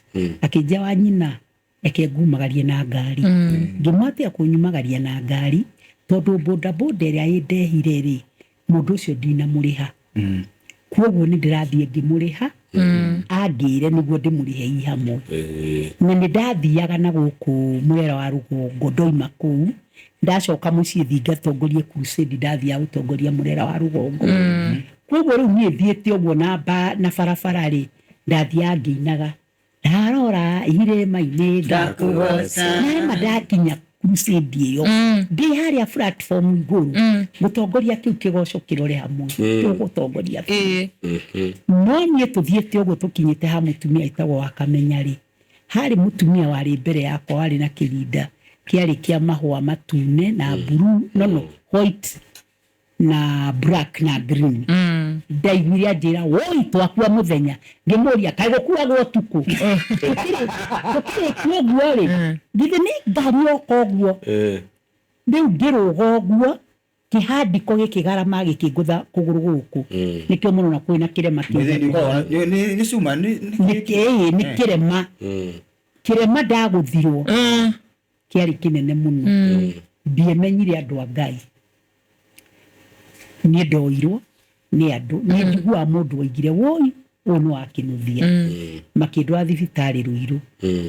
akĩnjia wa nyina reke ngumagarie na ngari. Ngĩmwatia kũnyumagaria na ngari tondũ bodaboda ĩrĩa ĩndehire rĩ, mũndũ ũcio ndinamũrĩha, koguo nĩ ndĩrathiĩ ngĩmũrĩha angĩre nĩguo ndĩmũrĩhe i hamwe. Na nĩ ndathiaga na gũkũ Mũrera wa Rũgongo, ndoima kũu ndacoka mũciĩ thi ngatongorie crusade, ndathiaga gũtongoria Mũrera wa Rũgongo. Koguo rĩu niĩ thiĩte ũguo na na barabara rĩ, ndathiaga ngĩinaga ndarora irĩma-inĩ ngakũgoca. Narema ndakinya crusade ĩyo, ndĩ harĩa platform igũrũ gũtongoria kĩu kĩgoco kĩrore hamwe tũgũtongoria biũ. No niĩ tũthiĩte ũguo tũkinyĩte ha mũtumia ĩtagwo wa Kamenya rĩ, harĩ mũtumia warĩ mbere yakwa warĩ na kĩrinda kĩarĩ kĩa mahũa matune na blue, no white na black na green. Ndaiguire anjĩra woi twakua mũthenya, ngĩmũria kaĩ gũkuagwo ũtukũ, tũkĩrĩkia ũguo rĩ, githĩ nĩ ngari yoka ũguo. Rĩu ngĩrũga ũguo kĩhandiko gĩkĩgarama gĩkĩngũtha kũgũrũ gũkũ, nĩkĩo mũrona kwĩna kĩrema kĩu. Nĩ cuma nĩ nĩ kĩrema, kĩrema ndagũthirwo kĩarĩ kĩnene mũno. Ndiemenyire andũ a Ngai, niĩ ndoirwo nĩ andũ, nĩ njiguaga mũndũ oigire woi ũyũ nĩ wakĩnũthia, makĩndwara thibitarĩ Ruiru.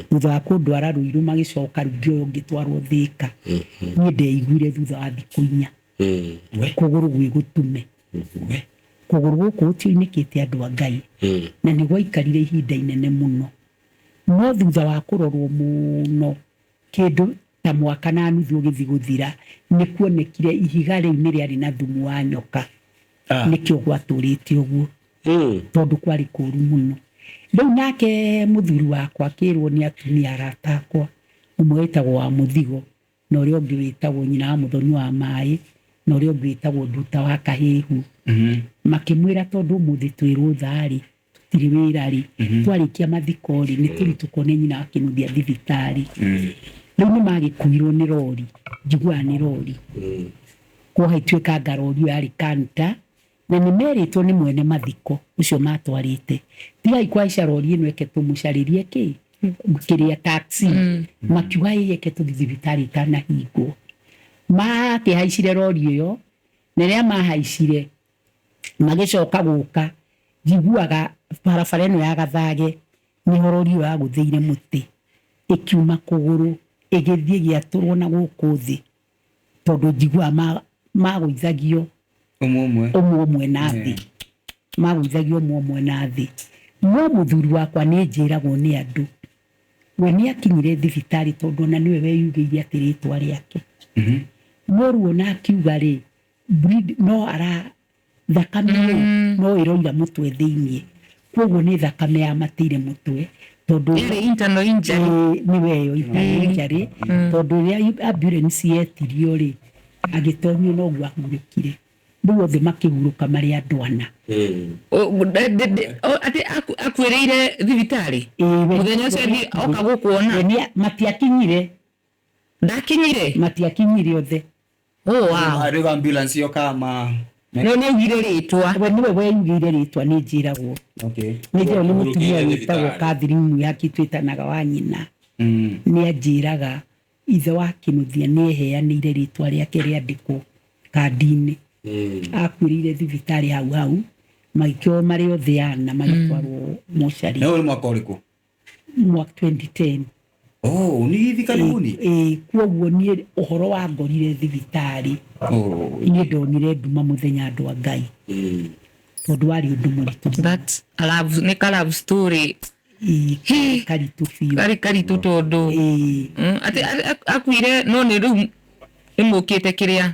Thutha wa kũndwara Ruiru magĩcoka rĩu ngĩoywo ngĩtwarwo Thĩka. Niĩ ndeiguire thutha wa thikũ 4 kũgũrũ gwĩ gũtume, kũgũrũ gũkũ gũtionĩkĩte andũ a Ngai, na nĩ gwaikarire ihinda inene mũno. No thutha wa kũrorwo mũno kĩndũ ta mwaka na nuthu ũgĩthiĩ gũthira, nĩ kuonekire ihiga rĩu nĩ rĩarĩ na thumu wa nyoka, nĩkĩo gwatũrĩte ũguo, tondũ kwarĩ kũru mũno. Rĩu nake mũthuri wakwa akĩrwo nĩ atumia arata akwa, ũmwe wĩtagwo wa Mũthigo na ũrĩa ũngĩ wĩtagwo nyina wa Mũthoni wa Maĩ na ũrĩa ũngĩ wĩtagwo Nduta wa Kahĩhu, makĩmwĩra tondũ ũmũthĩ twĩ rũtha rĩ, tũtirĩ wĩra rĩ, twarĩkia mathiko rĩ, nĩ tũri tũkone nyina wa Kĩnuthia thibitarĩ. Rĩu nĩ magĩkuirwo nĩ rori, njiguaga nĩ rori kuoha ituĩkanga rori ĩyo yarĩ kanta, na nĩ merĩtwo nĩ mwene mathiko ũcio matwarĩte, tigai kũhaica rori ĩno, eke tũmũcarĩrie kĩ kĩrĩa taxi. Makiuga ĩ eke tũthiĩ thibitarĩ ĩtanahingwo. Makĩhaicire rori ĩyo, na rĩrĩa mahaicire magĩcoka gũka, njiguaga barabara ĩno ya Gathage nĩho rori ĩyo yagũthĩire mũtĩ, ĩkiuma kũgũrũ ĩgĩthiĩ ĩgĩatũrwo na gũkũ thĩ, tondũ njiguaga magũithagio ũmwe ũmwe ũmwe ũmwe na thĩ, magũithagio ũmwe ũmwe na thĩ. No mũthuri wakwa nĩ njĩragwo nĩ andũ we nĩ akinyire thibitarĩ, tondũ ona nĩwe weyugĩire atĩ rĩtwa rĩake no ruo, na akiuga rĩ bleed no ara thakame rĩ no ĩroira mũtwe thĩiniĩ, koguo nĩ thakame yamatĩire mũtwe tondũ Yarĩ internal injury. Nĩwe ĩyo internal injury, tondũ rĩrĩa ambulance yetirio rĩ, agĩtonyio noguo ahurũkire, rĩu othe makĩhurũka marĩ andũ ana. Atĩ akuĩrĩire thibitarĩ mũthenya ũcio athiĩ oka gũkuona? We matiakinyire. Ndakinyire? Matiakinyire othe. Oh, wow. Rĩu ambulance yoka ma No nĩ augire rĩtwa? We nĩwe weyugĩire rĩtwa, nĩ njĩragwo. Nĩ njĩragwo nĩ mũtumia Ahurũkĩire wĩtagwo thibitarĩ. Catherine Mwihaki, twĩtanaga wa nyina. Nĩ anjĩraga ithe wa Kĩnuthia nĩ eheanĩire rĩtwa rĩake rĩandĩkwo kandi-inĩ. Akuĩrĩire thibitarĩ hau hau, magĩkĩoywo marĩ othe ana magĩtwarwo mocarĩ. Na ũyũ nĩ mwaka ũrĩkũ? Mwaka 2010. Oh, ni hivi karibuni. Koguo niĩ ũhoro wa ngorire thibitarĩ, niĩ ndonire nduma mũthenya andũ a Ngai, tondũ warĩ ũndũ mũritũ mũno. That's a love, nĩ ka love story. Ĩĩ, karĩ karitũ biũ. Karĩ karitũ tondũ Ĩĩ. Atĩ akuire no nĩ rĩu nĩ mũkĩte kĩrĩa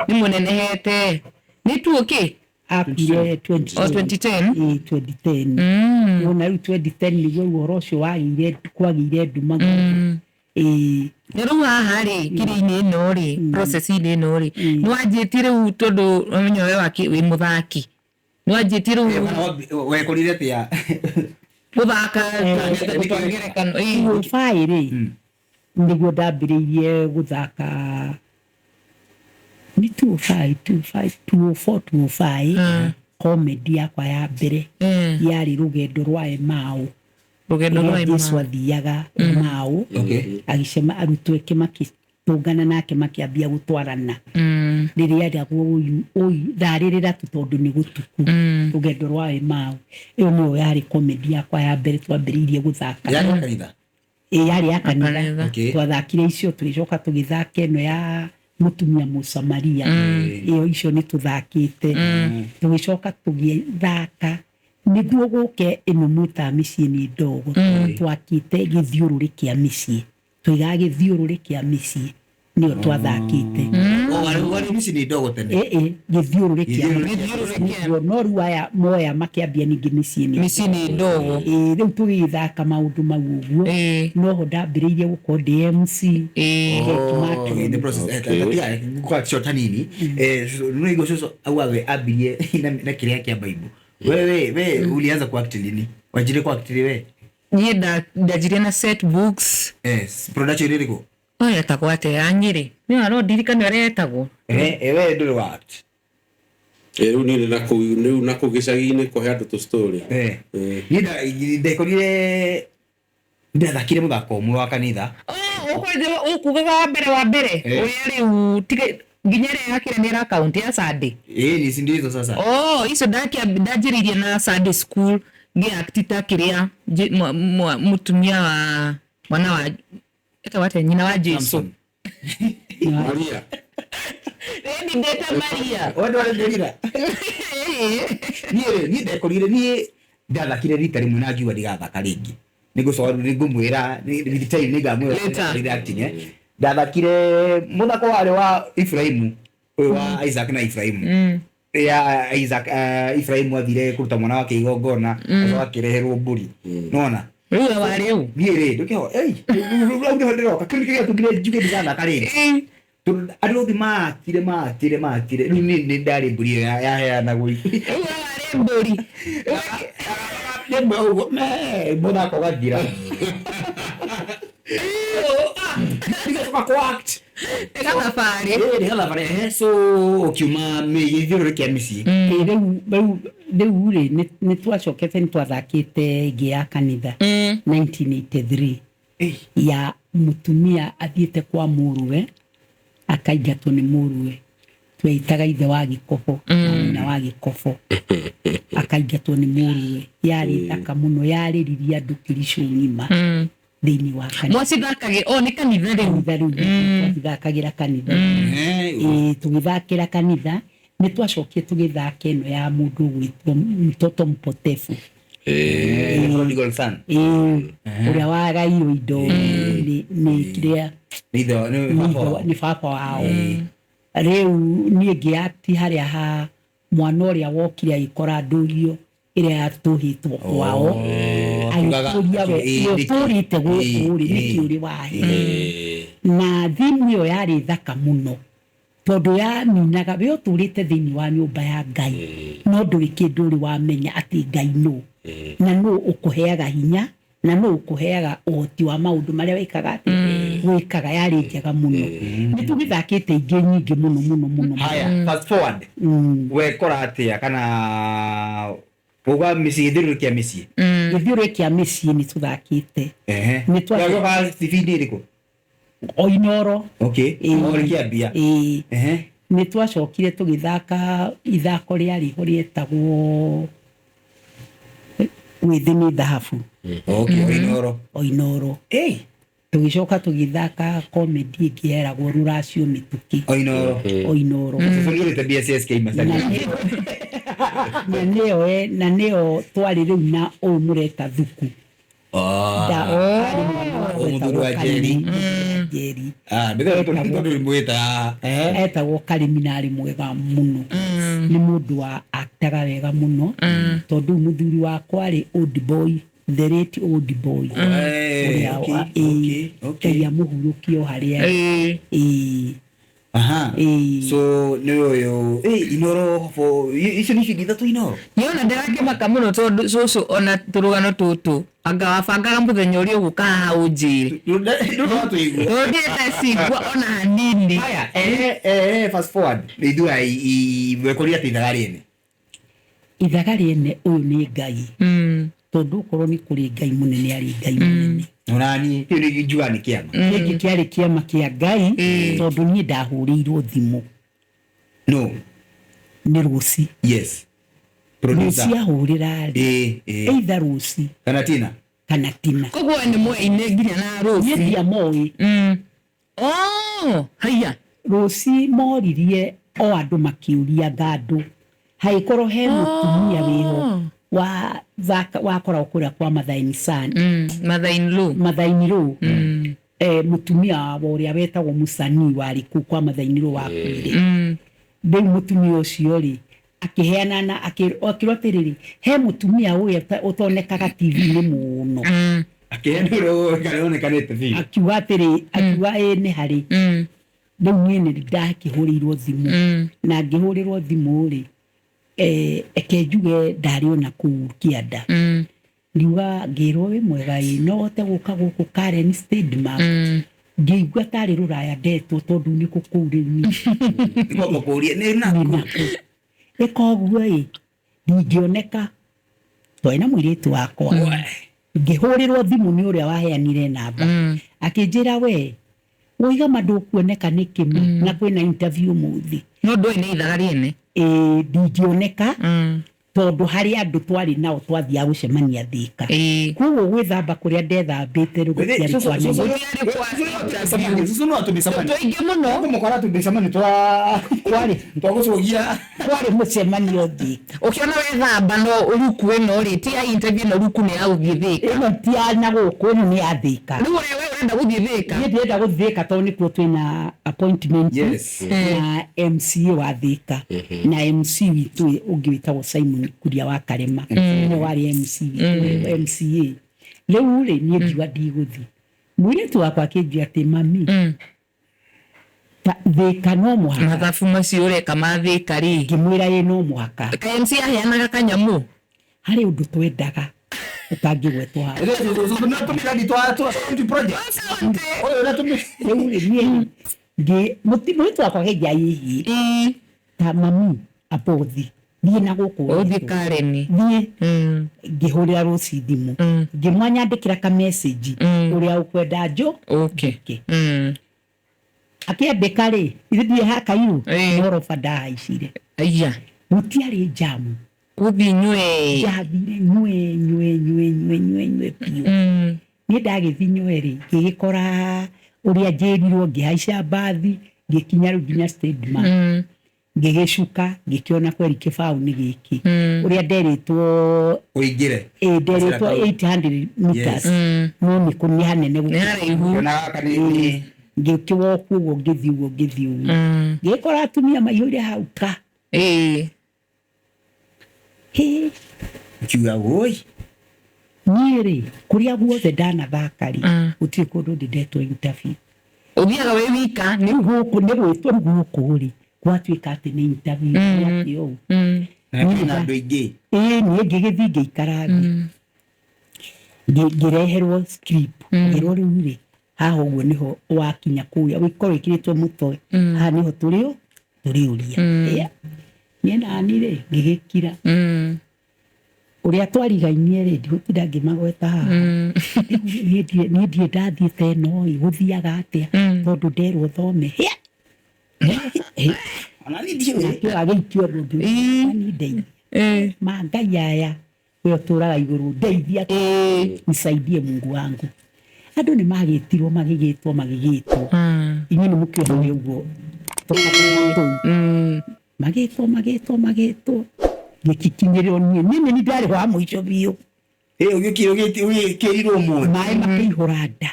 nĩ mũnenehete nĩ tuũkĩ. Akuire O 2010. 2010. Ĩĩ, 2010. Wona rĩu 2010 nĩguo ũhoro ũcio wagĩire kwagĩire nduma gũkũ. Ĩĩ. Na rĩu haha rĩ kĩrĩa-inĩ ĩno rĩ process-inĩ ĩno rĩ nĩ wanjĩtie rĩu tondũ ũmenyo we waki wĩ mũthaki nĩ wanjĩtie rĩu Wekorire atĩa? gũthaka gũtwara ngerekano ĩĩ. Five rĩ nĩguo ndambĩrĩirie gũthaka, nĩ 205 205 204 205. Comedy yakwa ya mbere yarĩ rũgendo rwa Emau. Rũgendo rwa Rĩrĩa Jesu Emau. athiaga Emau, agĩcema arutwo ake makĩtũngana nake makĩambia gũtwarana. Rĩrĩa eragwo ũi tharĩrĩra tu tondũ nĩ gũtuku. Rũgendo rwa Emau, ĩyo nĩyo yarĩ comedy yakwa ya mbere twambĩrĩirie gũthaka. Yarĩ ya kanitha? Ĩ, yarĩ ya kanitha. Kanitha. Okay. Twathakire icio, tũgĩcoka tũgĩthaka ĩno ya mũtumia mũsamaria. Ĩyo icio nĩ tũthakĩte. Tũgĩcoka tũgĩthaka nĩguo gũke ĩno mwĩtaga mĩciĩ nĩ ndogo. Twakĩte gĩthiũrũrĩ kĩa mĩciĩ, tũigaga gĩthiũrũrĩ kĩa mĩciĩ, nĩyo twathakĩte. O warĩ mĩciĩ nĩ ndogo tene? Ĩ, gĩthiũrũrĩ kĩa Gĩthiũrũrĩ. mĩciĩ nĩguo, no rĩu aya moya makĩambia ningĩ mĩciĩ nĩ Mĩciĩ nĩ ndogo. Ĩ, rĩu tũgĩgĩthaka maũndũ mau ũguo. Noho ndambĩrĩirie gũkorwo ndĩ MC. Kate Martin. In the process. Okay. Kwa short nini, no igo soso au abirie na kĩrĩa kĩa Bible. Wewe ulianza kuact lini? Wanjire kuact we? Niĩ ndanjirie na set books. Yes, production ĩrĩkũ? Oyo etagwo atĩa ya Nyĩrĩ? Nĩ no ndirikane ũrĩa etagwo. We ndũrĩ wa act? Rĩu niĩ nĩ rĩu nakũu gĩcagi-inĩ kũhe andũ tũ story. Niĩ ndekorire ndathakire mũthako ũmwe wa kanitha. Ũkugaga wa mbere ũrĩa rĩu tiga nginya ĩrĩa yakĩra nĩ ĩra kaunti ya Sunday. Ĩĩ, ni si ndio hizo sasa. Oh, icio ndanjĩrĩirie na Sunday school ngĩakti ta kĩrĩa mũtumia wa mwana wa etagwo atĩa, nyina wa Jesu. Samson. Maria. Ĩni ndĩta Maria. Wendo warĩndĩrira. Niĩ rĩ, niĩ ndekorire niĩ ndathakire rita rĩmwe na ngiuga ndigathaka rĩngĩ. Nĩngũcoka nĩngũmwĩra with time nĩngamwĩra Later. rĩrĩa acting, eh. Ndathakire mũthako warĩ wa Ibrahimu, ũyũ wa Isaac na Ibrahimu. Ya Isaac, Ibrahimu athire kũruta mwana wake igongona, acoka akĩreherwo mbũri. Nona? Rĩu we warĩ ũ? Niĩ rĩ, ndũkĩho, ei, rĩu nĩho ndĩroka, kĩu nĩkĩo gĩatũmire njuge ndigathaka rĩngĩ. Tondũ andũ othe maakire maakire maakire, rĩu niĩ nĩ ndarĩ mbũri ĩyo yaheanagwo. Rĩu we warĩ mbũri. Rĩmwe ũguo me mũthako ũgathira. Ndigacoka kũ act. Gathabarĩ. Ĩĩ, nĩ gathabarĩ, so ũkiuma gĩthiũrũrĩ kĩa mĩciĩ. Ĩ, rĩu rĩ, nĩ twacokete nĩ twathakĩte ĩngĩ ya kanitha 1983 ya mũtumia athiĩte kwa mũrũwe akaingatwo nĩ mũrũwe, tweitaga ithe wa gĩkobo na nyina wa gĩkobo, akaingatwo nĩ mũrũwe. Yarĩ thaka mũno, yarĩririe andũ kĩricũ ng'ima thĩinĩ wa kanitha. Mwacithakagĩra o nĩ kanitha rĩu? Kanitha rĩu twacithakagĩra kanitha. Ĩ, tũgĩthakĩra kanitha nĩ twacokire tũgĩthaka ĩno ya mũndũ ũgwĩtwo mtoto mpotefu. Prodigal son. Ĩ, ũrĩa wagairwo indo nĩ kĩrĩa Nĩ ithe nĩ baba wao. nĩ baba wao. Rĩu niĩ ngĩakti harĩa ha mwana ũrĩa wokire agĩkora ndũhiũ ĩrĩa yatũhĩtwo kwao, agĩkũria we ũtũrĩte gũkũ rĩ, nĩkĩ ũrĩ wahe. Na thimu ĩyo yarĩ thaka mũno tondũ yaminaga we ũtũrĩte thĩinĩ wa nyũmba ya Ngai no ndũrĩ kĩndũ ũrĩ wamenya atĩ Ngai nũ na nũ ũkũheaga hinya na nũ ũkũheaga ũhoti wa maũndũ marĩa wĩkaga atĩ wĩkaga. Yarĩ njega mũno. Nĩ tũgĩthakĩte ingĩ nyingĩ mũno mũno mũno. Haya, fast forward. Wekora atĩa kana uga mĩciĩ gĩthiũrũrĩ kĩa mĩciĩ? Gĩthiũrũrĩ kĩa mĩciĩ nĩ tũthakĩte. Nĩ Wacoka ibindi ĩrĩkũ? O Inoro. Okay. O rĩkĩambia. Ĩĩ. Nĩ twacokire tũgĩthaka ithako rĩarĩ ho rĩetagwo wĩthĩ nĩ thahabu. Okay, o Inoro. O Inoro. Ei, Tũgĩcoka tũgĩthaka comedy ĩngĩ yeragwo rũracio mĩtũkĩ. O Inoro. O Inoro. Sasa nĩ BSS Na na nĩyo twarĩ rĩu na ũyũ mũreta thuku. Harĩ mwana Ũyũ mũthuri wa wetagwo Njeri. Karĩmi, mũthuri wa Njeri. Ah, ndĩrenda tondũ mwĩta. Etagwo Karĩmi na arĩ mwega mũno, nĩ mũndũ wa aktaga wega mũno, tondũ mũthuri wakwa arĩ old boy, the late old boy ũrĩa Ngai amũhurũkie o harĩa arĩ. Ĩĩ. Aha. Ĩĩ. So nĩ ũyũ Inoro for icio nĩ ibindi ithatũ Inoro. Niona ndĩrakĩmaka mũno tondũ cũcũ ona tũrũgano tũtũ anga wabangaga mũthenya ũrĩa ũgũka haha ũnjĩre. Ndũratũigua. Tũngĩte cigua ona hanini. Haya, fast forward. Ithuĩ wekorire atĩ ithaga rĩene. Ithaga rĩene ũyũ nĩ Ngai, tondũ okorwo nĩ kũrĩ Ngai mũnene, arĩ Ngai mũnene. Onani kĩu nĩ njugaga nĩ kĩama. Gĩkĩ kĩarĩ kĩama kĩa Ngai, tondũ niĩ ndahũrĩirwo thimũ No. nĩ Rũci. Yes. Producer. Rũci ahũrĩra rĩ, Eh, eh. either Rũci Kana Tina. kana Tina. Koguo we nĩ mweinĩ nginya na Niĩ Rũci. ndiamoĩ. Oh, haiya. Rũci moririe o andũ makĩũria ngandũ hagĩkorwo he mũtumia wĩho wa wakoragwo kũrĩa kwa Mathaini San. Mother in law. Mathaini rũ, mũtumia wa ũrĩa wetagwo Musanii warĩ kũu kwa Mathaini rũ wakuire. Rĩu mũtumia ũcio rĩ akĩheana na akĩrwo atĩrĩrĩ, he mũtumia ũyũ ũtonekaga TV-inĩ mũno. Akĩheana ũrĩa ũonekanĩte biũ. Akiuga atĩrĩ, akiuga ĩ nĩ harĩ. Rĩu niĩ nĩ ndakĩhũrĩirwo thimũ, na ngĩhũrĩrwo thimũ rĩ, eke njuge ndarĩ ona kũu kĩanda, ngiuga ngĩrwo wĩ mwega ĩ no hote gũka gũkũ Karen Stadium. Ngĩigua tarĩ rũraya ndetwo, tondũ nĩ kũ kũu rĩu niĩ Ngomba kũũria nĩ nĩ nakũ. nakũ ĩka ũguo ĩ ndingĩoneka twarĩ na mũirĩtu wakwa. Ngĩhũrĩrwo thimũ nĩ ũrĩa waheanire namba, akĩnjĩra we woiga ma ndũkuoneka nĩkĩ ma na kwĩna interview ũmũthĩ. No ndũĩ nĩ ithaga rĩene. Ĩ ndingĩoneka tondũ harĩ andũ twarĩ nao twathiaga gũcemania Thĩka. Koguo gwĩthamba kũrĩa ndethambĩte rĩu gũtiarĩ kwa naihenya. Gũtiarĩ kwa Susu no atũmĩcemania. Tũingĩ mũno. Kũmũkora tũmĩcemania twa Kwarĩ twagũcũgia. Kwarĩ mũcemanio Thĩka. Ũkĩona wethamba no ruku ĩno rĩ, ti ya interview ĩno, ruku nĩ ya gũthiĩ Thĩka. Ĩno ti ya na gũkũ, ĩno nĩ ya Thĩka. Rĩu ũrĩa we ũrenda gũthiĩ Thĩka. Niĩ ndĩrenda gũthiĩ Thĩka tondũ nĩkuo twĩna appointment Yes. na MCA wa Thĩka na MC witũ ũngĩ wĩtagwo Simon Kuria wa Karema, nĩwe warĩ MC witũ, MCA. Rĩu rĩ niĩ ngiuga ndigũthiĩ. Mũirĩtu wakwa akĩnjia atĩ mami, Thĩka no mũhaka. Mathabu macio ũreka ma Thĩka rĩ. Ngĩmwĩra ĩ no mũhaka. Ka MC aheanaga kanyamũ. Harĩ ũndũ twendaga ũtangĩgwetwo haha. Susu no tũmĩradi twa twa county project. Ũyũ ũratũmĩ. Rĩu rĩ niĩ mũirĩtu wakwa akĩnjia ĩhĩ ta mami abothi thiĩ na gũkũ Ũthiĩ ũretwo. Karen. Thiĩ. Ngĩhũrĩra Rũci thimũ, ngĩmwanyandĩkĩra ka message ũrĩa ũkwenda njo Okay. ke akĩandĩka rĩ ithuĩ ndiĩ hakairũ Ĩĩ. nĩ oroba ndahaicire. Aya. Gũtiarĩ njamu. Gũthiĩ nywe. Ndathire nywe nywe nywe nywe nywe nywe biũ. Niĩ ndagĩthiĩ nywe rĩ, ngĩgĩkora ũrĩa njĩrirwo, ngĩhaica mbathi ngĩkinya rĩu nginya Stadium, ngĩgĩcuka ngĩkĩona kweri kĩbaũ nĩ gĩkĩ ũrĩa nderĩtwo. Ũingĩre. Ĩ nderĩtwo 800 meters, no nĩ kũ nĩ hanene Nĩ gũkĩra. haraihu. Ona gaka nĩ Ngĩkĩwoku ũguo ngĩthiĩ ũguo ngĩthiĩ ũguo ngĩkora atumia maihũire hau ka. Ĩĩ. Hĩ. Ũkiuga woi. Niĩ rĩ kũrĩa guothe ndanathaka rĩ, gũtirĩ kũndũ ndĩ ndetwo interview. Ũthiaga wĩ wika. Rĩu gũkũ nĩ gwĩtwo, rĩu gũkũ rĩ gwatuĩka atĩ nĩ interview nĩ atĩ ũũ. Na kwĩna andũ aingĩ. Ĩĩ niĩ ngĩgĩthiĩ ngĩikara thĩ, ngĩreherwo script, ngĩrwo rĩu rĩ haha ũguo nĩho wakinya kũrĩa ũkorwo ĩkĩrĩtwo mũtwe, haha nĩho tũrĩ tũrĩũria. Ĩa, niĩ nani rĩ ngĩgĩkira. Ũrĩa twarigainie rĩ ndigũtinda ngĩmagweta haha. Rĩu niĩ ndirĩ ndathiĩ ta ĩno ĩ gũthiaga atĩa tondũ nderwo thome. Hĩa! Hĩ! Ona niĩ ndiũĩ. Nakĩo agĩikio ũguo ngiuga, "Mwathani ndeithia ma Ngai aya we ũtũraga igũrũ ndeithia, nisaidie Mungu wangu." Andũ nĩ magĩtirwo magĩgĩtwo magĩgĩtwo, inyuĩ nĩ mũkĩohore ũguo tũkabira tũu, magĩtwo magĩtwo magĩtwo ngĩkikinyĩrĩrwo niĩ niĩ nĩ ndarĩ wa mũico biũ. Ĩ ũgĩkĩrirwo ũmũthĩ. Maĩ makĩihũra nda.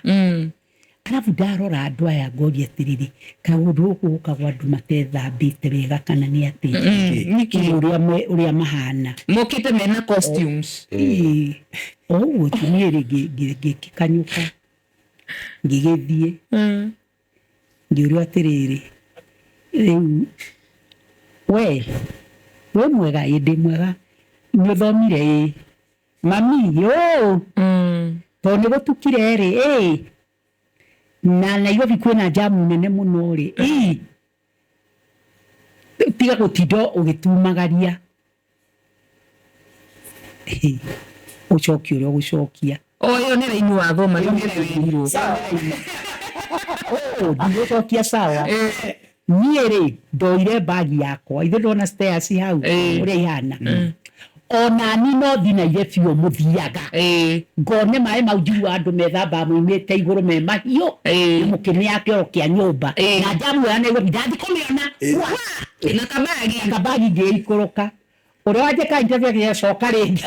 Arabu ndarora andũ aya ngoria atĩrĩrĩ, kaũndũ gũkũ gũkagwo andũ matethambĩte wega kana nĩ atĩa? Nĩkĩ? Ũrĩa mahana. Mokĩte mena costumes. Ĩĩ, o ũguo tu niĩ rĩ ngĩkanyũka ngĩgĩthiĩ ngĩũrio atĩrĩrĩ, rĩu we wĩ mwega? Ĩ ndĩ mwega. Nĩ ũthomire? Ĩ mami ũ tondũ nĩ gũtukire rĩ ĩ na Nairobi kwĩna jamu nene mũno rĩ ĩ tiga gũtinda ũgĩtumagaria. Ũcokie ũrĩa ũgũcokia. O ĩyo nĩ raini wathoma rĩu nĩ wĩrirwo. Oh, ndigũcokia sawa. Niĩ rĩ ndoire mbagi yakwa ithe ndona stairs hau ũrĩa ihana onani no thinaire biũ mũthiaga ngone maĩ mau njiguaga andũ methambaga moimĩte igũrũ me mahiũ na mũkĩmĩa kĩoro kĩa nyũmba na njamuoya Nairobi ndathi kũmĩona. Wa! Na kabagi. Kabagi ngĩikũrũka ũrĩa wanjĩka interview agĩcoka rĩngĩ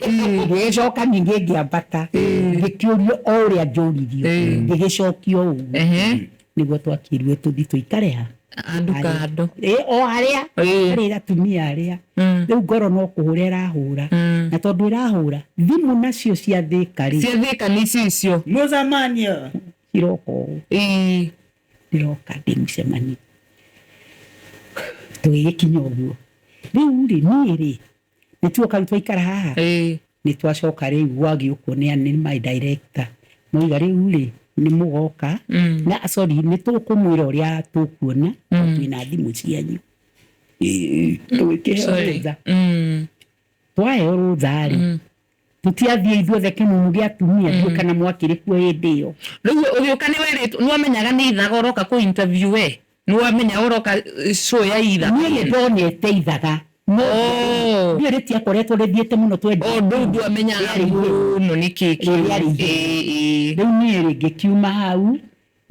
ngĩgĩcoka ningĩ ngĩambata ngĩkĩũrio o ũrĩa njũririo ngĩgĩcokio ũguo. Nĩguo twakĩirwo tũthi tũikare ha? Andũ kando. Ĩ, o harĩa harĩ atumia arĩa rĩu ngoro no kũhũra ĩrahũra na tondũ ĩrahũra thimũ nacio cia Thĩka rĩ Cia Thĩka nĩ icio icio. Mũcemanio. Ciroka ũũ. Ndĩroka ndĩ mũcemanio tũgĩgĩkinya ũguo rĩu rĩ niĩ rĩ nĩ tuoka rĩu twaikara haha nĩ twacoka rĩu gwagĩũkwo nĩ my director moiga rĩu rĩ nĩ mũgoka na sorry nĩ tũkũmwĩra ũrĩa tũkuona twĩna thimũ cianyu. Tũgĩkĩheo rũtha. Twaheo rũtha rĩ tũtiathiĩ ithuothe kĩmumu gĩa atumia ndiũĩ kana mwakĩrĩ kuo hĩndĩ ĩyo. Rĩu ũgĩũka nĩ werĩtwo nĩ wamenyaga nĩ ithaga ũroka kũ interview we nĩ wamenya ũroka show ya ithaga? Niĩ nĩ ndonete ithaga no Oh. niĩ rĩtiakoretwo rĩthiĩte mũno twendi. O ndũu ndwamenyaga Rĩarĩ igĩrĩ. mũno nĩ kĩ kĩu. Rĩarĩ igĩrĩ. Rĩu niĩ rĩ ngĩkiuma hau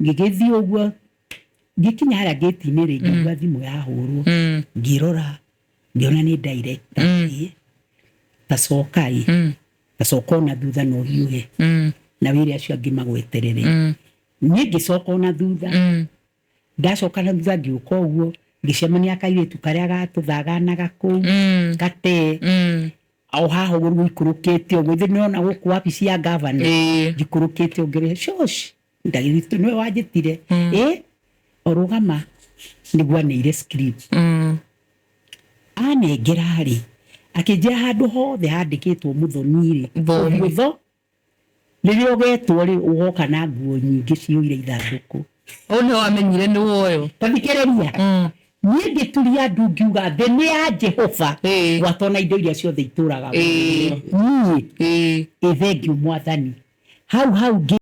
ngĩgĩthiĩ ũguo ngĩkinya harĩa ngĩti-inĩ rĩ ngĩigua thimũ yahũrwo ngĩrora ngĩona nĩ director. Ĩ, tacoka ĩ tacoka ona thutha na ũhiũhe na wĩre acio angĩ magweterere. Niĩ ngĩcoka ona thutha ndacoka na thutha ngĩũka ũguo ngĩcemania kairĩtu karĩa gatũthaganaga kũu gate o haha ũguo gũikũrũkĩte ũguo ithe nĩona gũkũ wabici ya gavana njikũrũkĩte ũngĩrĩ shosh ndagĩritũ nĩwe wanjĩtire ĩ orũgama nĩguo aneire script anengera rĩ akĩnjĩra handũ hothe handĩkĩtwo mũthoni rĩ Thoni. mũtho rĩrĩa ũgetwo rĩ ũgoka na nguo nyingĩ ciyũire ithandũkũ. Ũũ nĩ wamenyire nĩ woyo. Tathikĩrĩria niĩ ngĩturia ndu ngiuga thĩ nĩ ya Jehova gwata ona indo iria ciothe itũraga niĩ ĩthengio mwathani hau hau ngĩ